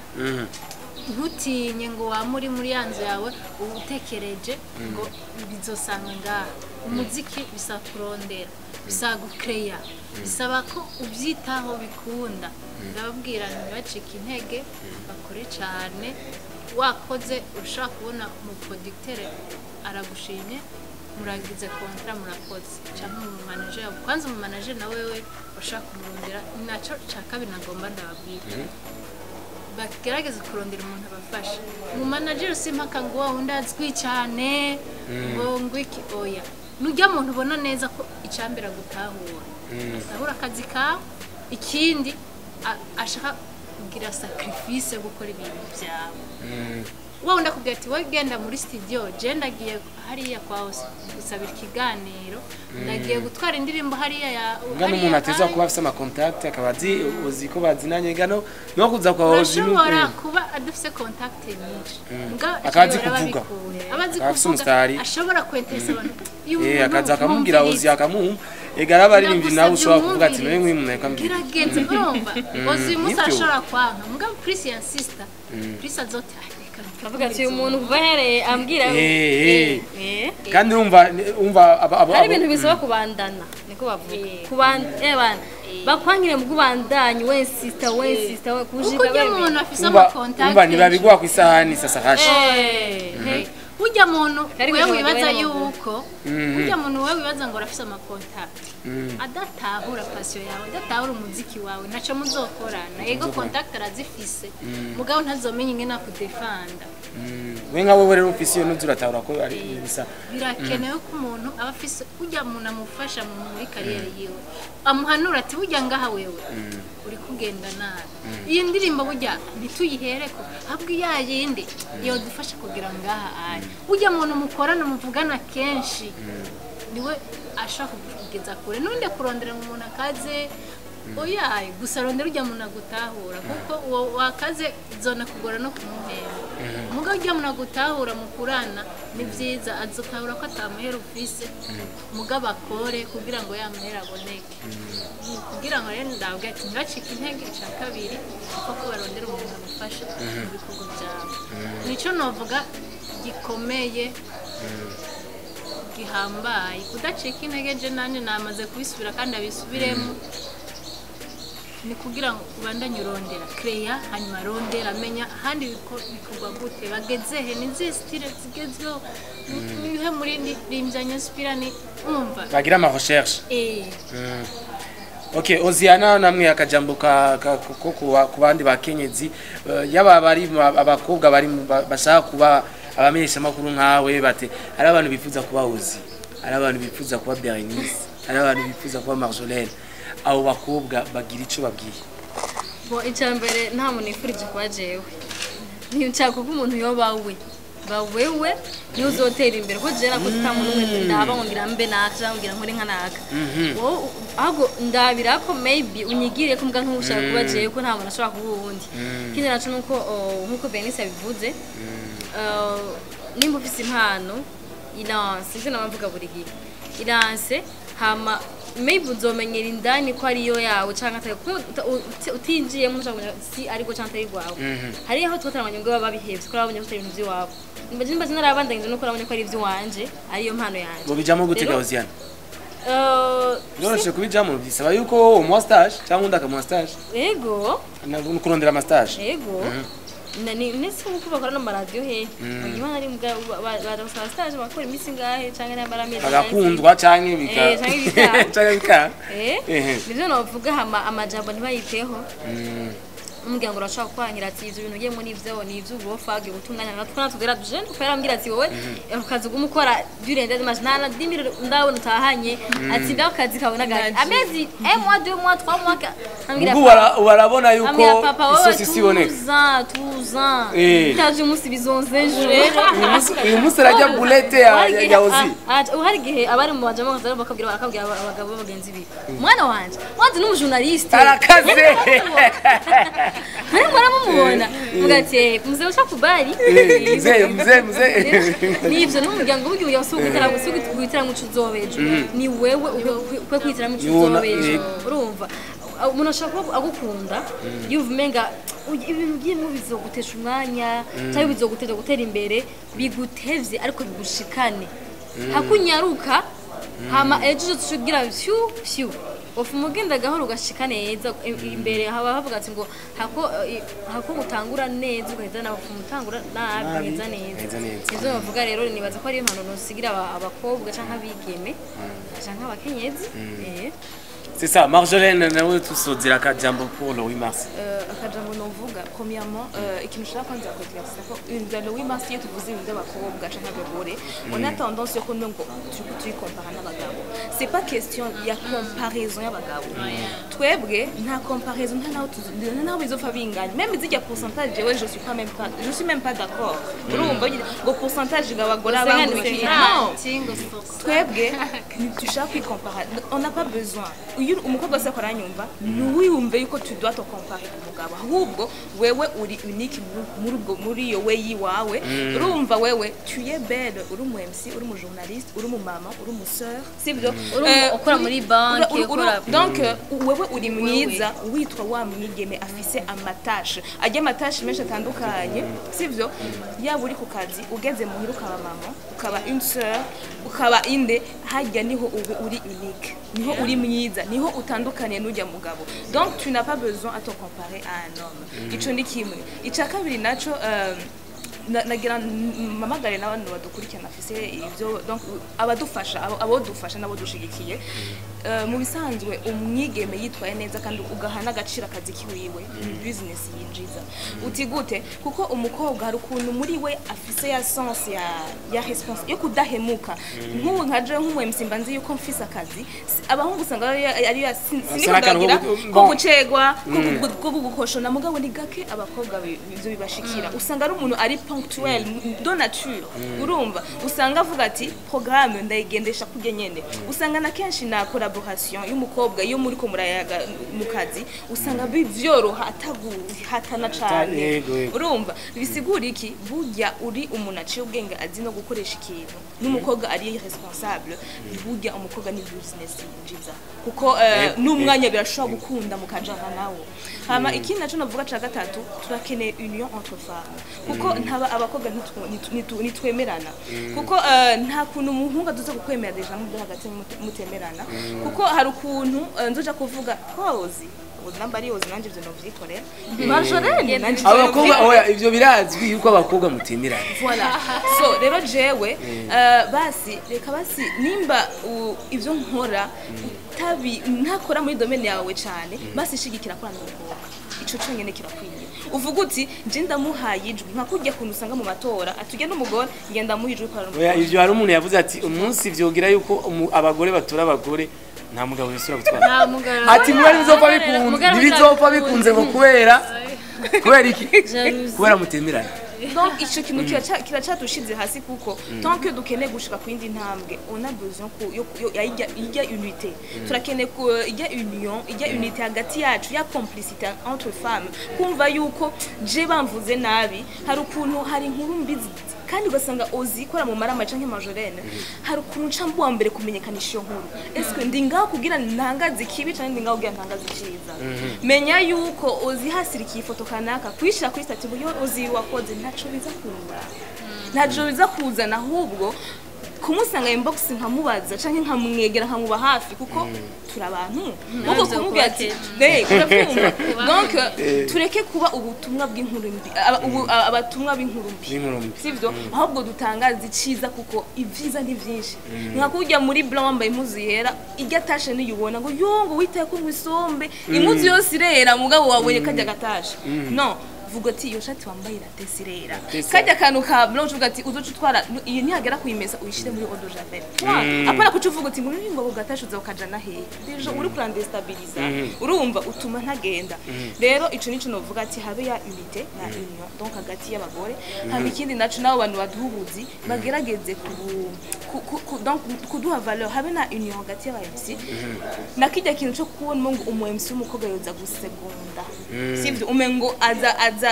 Ntutinye ngo waba uri muri ya nzu yawe uba utekereje ngo bizosanga ngaha. Umuziki bisaba kurondera, bisaba gukereya, bisaba ko ubyitaho bikunda. Ndababwira ntibacike intege, bakore cyane. Wakoze ushobora kubona umuproducteur aragushimye, muragize contrat, murakoze, cyangwa umumanager. Kwanza umumanager na wewe ushaka kumurondera. Nacyo cya kabiri nagomba ndababwira, bagerageze kurondera umuntu abafasha. Mu manager si impaka ngo wa wundi azwi cyane ngo iki, oya. Nujya muntu ubona neza ko icyambere agutahura, atahura akazi kawe, ikindi ashaka kugira sacrifice yo gukora ibintu byawe. Wowe ndakubwira ati: "Wowe genda muri studio, je ndagiye hariya kwa gusabira ikiganiro, ndagiye gutwara indirimbo hariya ya Ngano umuntu ateza kuba afise ama contact, akaba azi uzi ko bazinanye ngano no kuza kwa Ozi. Urashobora kuba adafise contact nyinshi. Akaba azi kuvuga. Aba azi Akaba afise kuvuga, umusitari. Ashobora kwenteresa abantu. Iyo umuntu akaza akamubwira Ozi mwumviriza. akamuha ega arabaririmbyi, nawe ushobora kuvuga ati: Ndagusabye. "Nawe nk'uyu muntu yakambwira." Gerageza, urumva Ozi uyu munsi Nibyo. arashobora kwanka, mugabo Prince insista, Prince azoti: "Ah, reka." Avuga ati: "Uyu muntu kuva ahereye ambwira." Kandi urumva Hari ibintu bisaba kubandana, niko bavuga. Kubandana bakwangire mu kubandanya, we sister, we sister, we Uko kushika ujya bemeye. muntu afise umva ama contact umva ntibabiguha ku isahani sasa hashi. Burya muntu Ariko wewe ijambo wibaza ryawe yuko burya muntu wewe wibaza ngo urafise ama contact, adatahura passion yawe, adatahura umuziki wawe, ntaco muzokorana. Ego, contact arazifise, mugabo ntazomenya ingene akudefanda. We nka wewe rero ufise iyo nuzi uratahura ko ari bisa. Birakenewe ko umuntu aba afise ujya muntu amufasha muri carrière yiwe, amuhanura ati: "Burya ngaha wewe uri kugenda nabi, iyi ndirimbo burya ntituyihereko, ahubwo iya yindi yodufasha kugira ngaha ari." Burya muntu mukorana, muvugana kenshi, niwe ashaka kugeza kure. Ntunde kurondera ngo umuntu akaze, oyaye. Gusa rondera ujya muntu agutahura, kuko uwo wakaze zona kugora no kumuhemba. Mugabo ujya muntu agutahura mukurana ni byiza, azotahura ko atamuhera ufise, mugabo akore kugira ngo ya muhera aboneke. Ni kugira ngo rero ndabwira ati ntibacike intege. Icya kabiri kuko ko barondera umuntu abafasha mu bikorwa byabo, nico novuga gikomeye, gihambaye, kudacika intege. Je nanjye namaze kubisubira kandi abisubiremo, ni kugira ngo ubandanye urondera kereya, hanyuma rondera amenya ahandi bikorwa gute, bageze he, ni izihe style zigezweho, nihe muri rimbyanya spira ni umva. Bagira ama recherche. Okay, Oziana, namwe akajambo ka ko ku bandi bakenyezi, yaba bari abakobwa bari bashaka kuba abamenyesha makuru nkawe, bate hari abantu bifuza kuba Ozi, hari abantu bifuza kuba Berenice, hari abantu bifuza kuba Marjolaine, abo bakobwa bagira ico babwiye. Bo, icya mbere, nta muntu nifurije kuba jewe. Nshaka kuba umuntu yoba we, ba wewe niwe uzotera imbere, ko jewe nakoze ata muntu umwe ndaba ngo ngira mbe naka cyangwa ngira nkore nka naka. Wowe ahubwo ndabira ko maybe unyigire ko mbwa ntushaka kuba jewe, ko nta muntu ashobora kuba uwundi. Ikindi naco nuko, oh, nkuko Berenice yabivuze, nimba ufise impano, ilanse. Ivyo nama mvuga buri gihe, ilanse, hama maybe uzomenyera indani ko ariyo yawe canke atari, kuko utinjiyemo ntushobora kumenya si ariko canke atari rwawe. Hariho aho twatarabonye ngo baba babihevye ko babonye ko atari ibintu vy'iwabo. Nimba narabandanyije nuko nabonye ko ari ivy'iwanje, ariyo mpano yanje. Bo bijamo gute? Rero, Oziana, biroroshe kubijamo, bisaba yuko wowe umuha stage cyangwa undi akamuha stage? Ego. Kurondera ama stage. Ego. Nese nkuko bakora no maradiyo he Imana ari mbwa, baza gusaba stage, bakora iminsi ngahe canke n'amara amezi angahe. Bagakundwa canke bika Eh, canke bikanga. canke bikanga. Nivyo novuga. Hama amajambo ntibayiteho. Umuryango urashobora kukwangira ati ivyo bintu ugiyemo nivyo, ni ivy'uburofa, ugiye gutunganya natwe natubwira duje kuko yarambwira ati wowe ukazi uguma ukora durende nta na 10 000 ndabona utahanye, ati ndaho akazi kabona gake amezi un mois, 2 mois, 3 mois, ambwira. Ubwo barabona yuko Ambwira papa wowe isosi isiboneka. tuza tuza utaje umunsi bizonze ejo. Uyu munsi arajya boulette ya Ozi. Hari igihe abari mu bajamo bakaza bakabwira abagabo bagenzi biwe, umwana wanje wanze n'umujournaliste. Arakaze. Muri muramumubona mugati mzee ushakubali. Mzee, mzee, mzee. Nivyo n'umuryango burya uya si uguhitiramo, si guhitiramo ico uzoba ejo, ni wewe ukwiye kwihitiramo ico uzoba ejo. Urumva umuntu ashobora kuba agukunda, yumva umenga ibintu ugiyemwo bizogutesha umwanya cyangwa bizoguteza gutera imbere, bigutevye ariko bigushikane hakunyaruka, hama ejo uzoca ugira fyu fyu, ufuma ugenda gahoro ugashika neza imbere. Haba havuga ati ngo hako utangura neza ugaheza nawe, ufuma utangura nabi Nabi, ugaheza neza. ugaheza neza. Ivyo bavuga rero, nibaza ko ari impanuro nosigira abakobwa canke abigeme canke abakenyezi. C'est ça, Marjolaine, nawe tusozera akajambo pour le 8 mars. Akajambo novuga, premièrement, ikintu ushaka kwanza kugira ko ibintu le 8 mars, iyo tuvuze ibintu by'abakobwa canke abagore, on a tendance yo kuvuga ngo turiko turikompara n'abagabo. C'est pas question ya comparaison y'abagabo. Twebwe nta comparaison, nta naho bizopfa binganya. Même zirya pourcentage, jewe je suis même pas d'accord. Urumva ngo pourcentage ng'abagore abangurikiye, non. Twebwe ntitushaka kwikompara, on n'a pas besoin. Iyo umukobwa wese akora anyumva, ntiwiyumve yuko tu dois te comparer ku mugabo, ahubwo wewe uri unique muri ubwo, muri iyo we yiwawe. Urumva wewe tu es belle, uri umu MC, uri umu journaliste, uri umu mama, uri umu sœur, sibyo? Uri ukora muri banki, Donc wewe uri mwiza, witwa wa mwigeme afise amatashe, ajya amatashe menshi atandukanye, sivyo? Yaba uri ku kazi, ugeze muhira ukaba mama, ukaba une sœur, ukaba inde, hajya niho uba uri unique, niho uri mwiza, niho utandukaniye n'ujya mugabo. Donc tu n'as pas besoin à te comparer à un homme. Ico ni kimwe. Ica kabiri naco, nagira mpamagare n'abantu badukurikirana afise ivyo, donc abadufasha, abo dufasha n'abo dushigikiye. Mu bisanzwe umwigeme yitwaye neza kandi ugaha n'agaciro akazi kiwiwe, ni business yinjiza. Uti gute? Kuko umukobwa hari ukuntu muri we afise ya sens ya response yo kudahemuka. Nk'ubu nka jewe nk'umu MC, mba nzi yuko mfise akazi. Abahungu usanga ari ya n'akantu siniko ko bon. gucegwa, ko gukoshona, mugabo ni gake abakobwa ivyo bibashikira. Usanga ari umuntu ari ponctuel de nature. Urumva usanga avuga ati programme ndayigendesha kurya nyene. Usanga na kenshi na collaboration y'umukobwa, iyo muri ko murayaga mu kazi, usanga bivyoroha ataguhatana cane. Yego. Urumva bisigura iki? Burya uri umuntu aciye ubwenge, azi no gukoresha ikintu, n'umukobwa ari responsable, burya umukobwa ni business yinjiza, kuko n'umwanya birashobora gukunda mukajana nawo. Hama ikindi naco navuga ca gatatu, turakeneye union entre femmes, kuko ntaba abakobwa nitwemerana, kuko nta kuntu umuhungu aduza kukwemera déjà mu byo hagati mutemerana, kuko hari ukuntu nzoja kuvuga kozi Namba ari yoze, nanje ivyo novyikorera. Marjolaine, nanje ivyo Abakobwa, novyikorera. oya, ivyo birazwi yuko abakobwa mutemerana. Voilà. So rero jewe basi reka basi nimba ivyo nkora utabi ntakora muri domaine yawe cyane, basi shigikira kora n'umukobwa, ico conyene kirakwiye. Uvuga uti nje ndamuhaye ijwi, nka kurya kuntu usanga mu matora atujya n'umugore, ngenda ndamuha ijwi kora Oya, n'umugore. ivyo hari umuntu yavuze ati umunsi vyogira yuko abagore batora abagore, nta mugabo yosubira gutwara. Nta mugabo. Ati mugari bizopfa bikunze, Mugari ntibizopfa bikunze ngo kubera iki? Jalousie. Kubera mutemerana. Donc ico kintu kiracadushize hasi, kuko tant que dukeneye gushika ku yindi ntambwe, on a besoin ko yo ya ijya unité, turakeneye ko ijya union, ijya unité hagati yacu, ya complicité entre femmes, kumva yuko je bamvuze nabi, hari ukuntu hari inkuru mbi kandi ugasanga ozikora mu marama canke Majorene, hari ukuntu nca mbuwa mbere kumenyekanisha iyo nkuru. Est-ce que ndi ngaho kugira ntangaze ikibi canke ndi ngaho kugira ntangaze iciza? Menya yuko uzihasirikiye ifoto kanaka kuyishira kuri statut ngo yo uzi wakoze, ntaco biza kungura, ntaco biza kuzana, ahubwo kumusanga inbox nkamubaza canke nkamwegera nkamuba hafi, kuko turi abantu nkuko Navyo kumubwira ati kuba "Hey, urabyumva?" Donc tureke kuba ubutumwa bw'inkuru mbi, abatumwa b'inkuru mbi. B'inkuru mbi. Sivyo? Ahubwo dutangaze iciza, kuko ibyiza ni byinshi. Nka kujya muri blanc wambaye impuzu yera, irya tache niyubona ngo yo ngo witaye ko ngo isombe impuzu yose irera, mugabo wabonye kajya gatashe no vuga ati iyo shati wambaye iratese, irera. Iratese. Kajya kantu ka blanc uvuga ati uzoca utwara iyi, nihagera kuyimesa uyishire muri eau de javel. Apana kuca uvuga uti ngo ngo ako gatashe uza ukajana hehe? Déjà uri kurandestabiliza, urumva utuma ntagenda. Rero ico nico novuga ati habe ya unité na union donc hagati y'abagore. Hama ikindi naco, nabo bantu baduha ubuzi bagerageze ku, donc kuduha valeur, habe na union hagati y'aba MC, na kijya kintu cyo kubona ngo umu MC w'umukobwa yoza gusegonda, sivyo? Umengo aza gusegonda.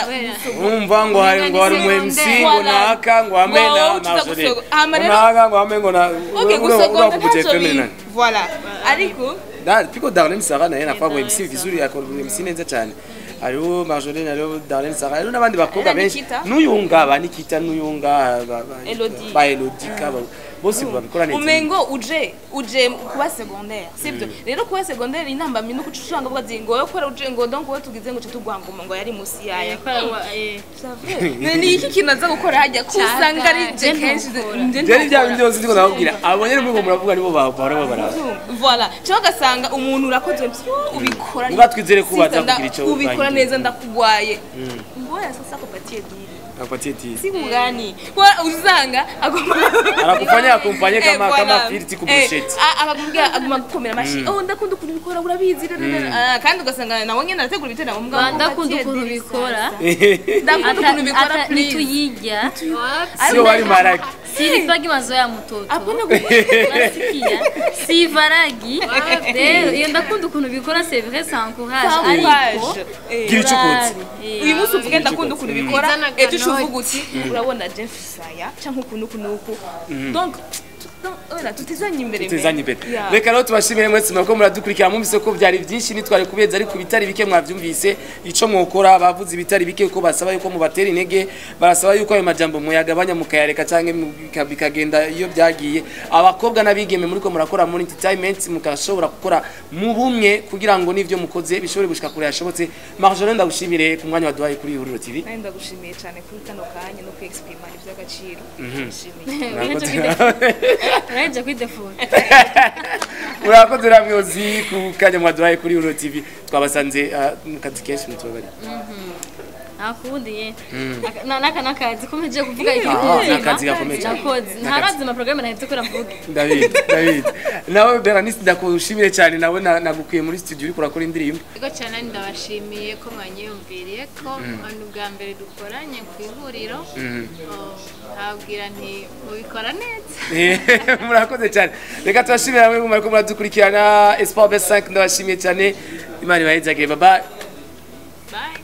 Umva ngo hari umu MC ngo Voilà. naka ngo hamwe Ngo na wowe uza Marjolaine. Hama Ngo rero naka ngo hamwe ngo na okay, gusegonda ntacyo nani. Voilà, ariko Da, piko Darlene Sarah naye nafaa mu MC vizuri, akora MC neza cyane. Hariho Marjolaine, hariho Darlene Sarah, hariho n'abandi bakobwa Hariho benshi. Nikita. N'uyunga ba Nikita, n'uyunga Elodie. ba Elodie kaba bose babikora neza. Umengo uje kuba secondaire, sivyo? Rero kuba secondaire intambamyi nuko ucucanga uvuga ati ngo wowe kora uje ngo donc wowe tugize ngo tugwangoma ngo yari musi yayo. Ni iki kintu aza gukora hajya ko usanga ari je kenshi nje Byari bya bindi byose ndiko ndababwira. Abo nyene muri muravuga nibo bahora babaraba. Voilà, cyangwa ugasanga umuntu urakoze ubikora Muga twizere ko baza Sister, kugira ico ubikora bahindura. neza, ndakugwaye ngoya sasa kupatie dili. Akupatie tili. Siku gani kwa usanga agomba Anakufanya akompanye kama Eh, kama voilà. firiti ku Eh, brochette. Akakubwira aguma gukomera amashi, oh ndakunda ukuntu ubikora, urabizi rero. Ah, kandi ugasanga nawe nyene arategura ibiteramo mugabo Ndakunda ukuntu ubikora. Ndakunda ukuntu ubikora, please. Nituyirya. Sio wali maraki. Silipagi mazoea mtoto. Apana. Nasikia si varagi. Rero iyo ndakunda ukuntu ubikora, c'est vrai, ça encourage, ariko Eh. Gira ico ukoze. Uyu munsi uvuge ndakunda ukuntu ubikora, Izana ejo uca kanoti. uvuga uti urabona je mfisaya canke ukuntu uku n'uku, donc voilà, tutezanye imbere. Tutezanye imbere. Yeah. Reka rero tubashimire mwese mwako muradukurikira. Mwumvise ko byari byinshi, nitwari kubeza ariko ibitari bike mwavyumvise ico mwokora. Bavuze ibitari bike ko basaba yuko mubatera intege, barasaba yuko ayo majambo muyagabanya mukayareka canke bikagenda iyo byagiye. Abakobwa n'abigeme muriko murakora muri entertainment, mukashobora gukora mu bumwe kugira ngo n'ivyo mukoze bishobore gushika kure yashobotse. Marjolaine, ndagushimire ku mwanya waduhaye kuri Ihuriro TV. Nanjye ndagushimiye cyane kuri kano kanya no kwexprima iby'agaciro, ndashimiye. Uraheje kwidefura. Murakoze namwe uzi ku kanya mwaduhaye kuri Ihuriro TV. Twabasanze mu kazi kenshi, mutubabari. Ntakundi ye. Naka nakazi ko mpejeje kuvuga ikiri ku Ah, mutima. nakazi gakomeye cyane. Nakoze ntarazi ama programme nahetse ko navuga. Ndabizi, ndabizi. Nawe Berenice, ndakushimire cyane nawe nagukuye muri studio uriko urakora indirimbo. Ego cyane, ndabashimiye ko mwanyiyumviriye ko ni ubwa mbere dukoranye ku ihuriro. Oh, nkabwira nti mubikora neza. Murakoze cyane. Reka tubashimire namwe mwariko muradukurikirana. Espoir B5, ndabashimiye cyane. Imana ibahezagire. Bye bye. Bye.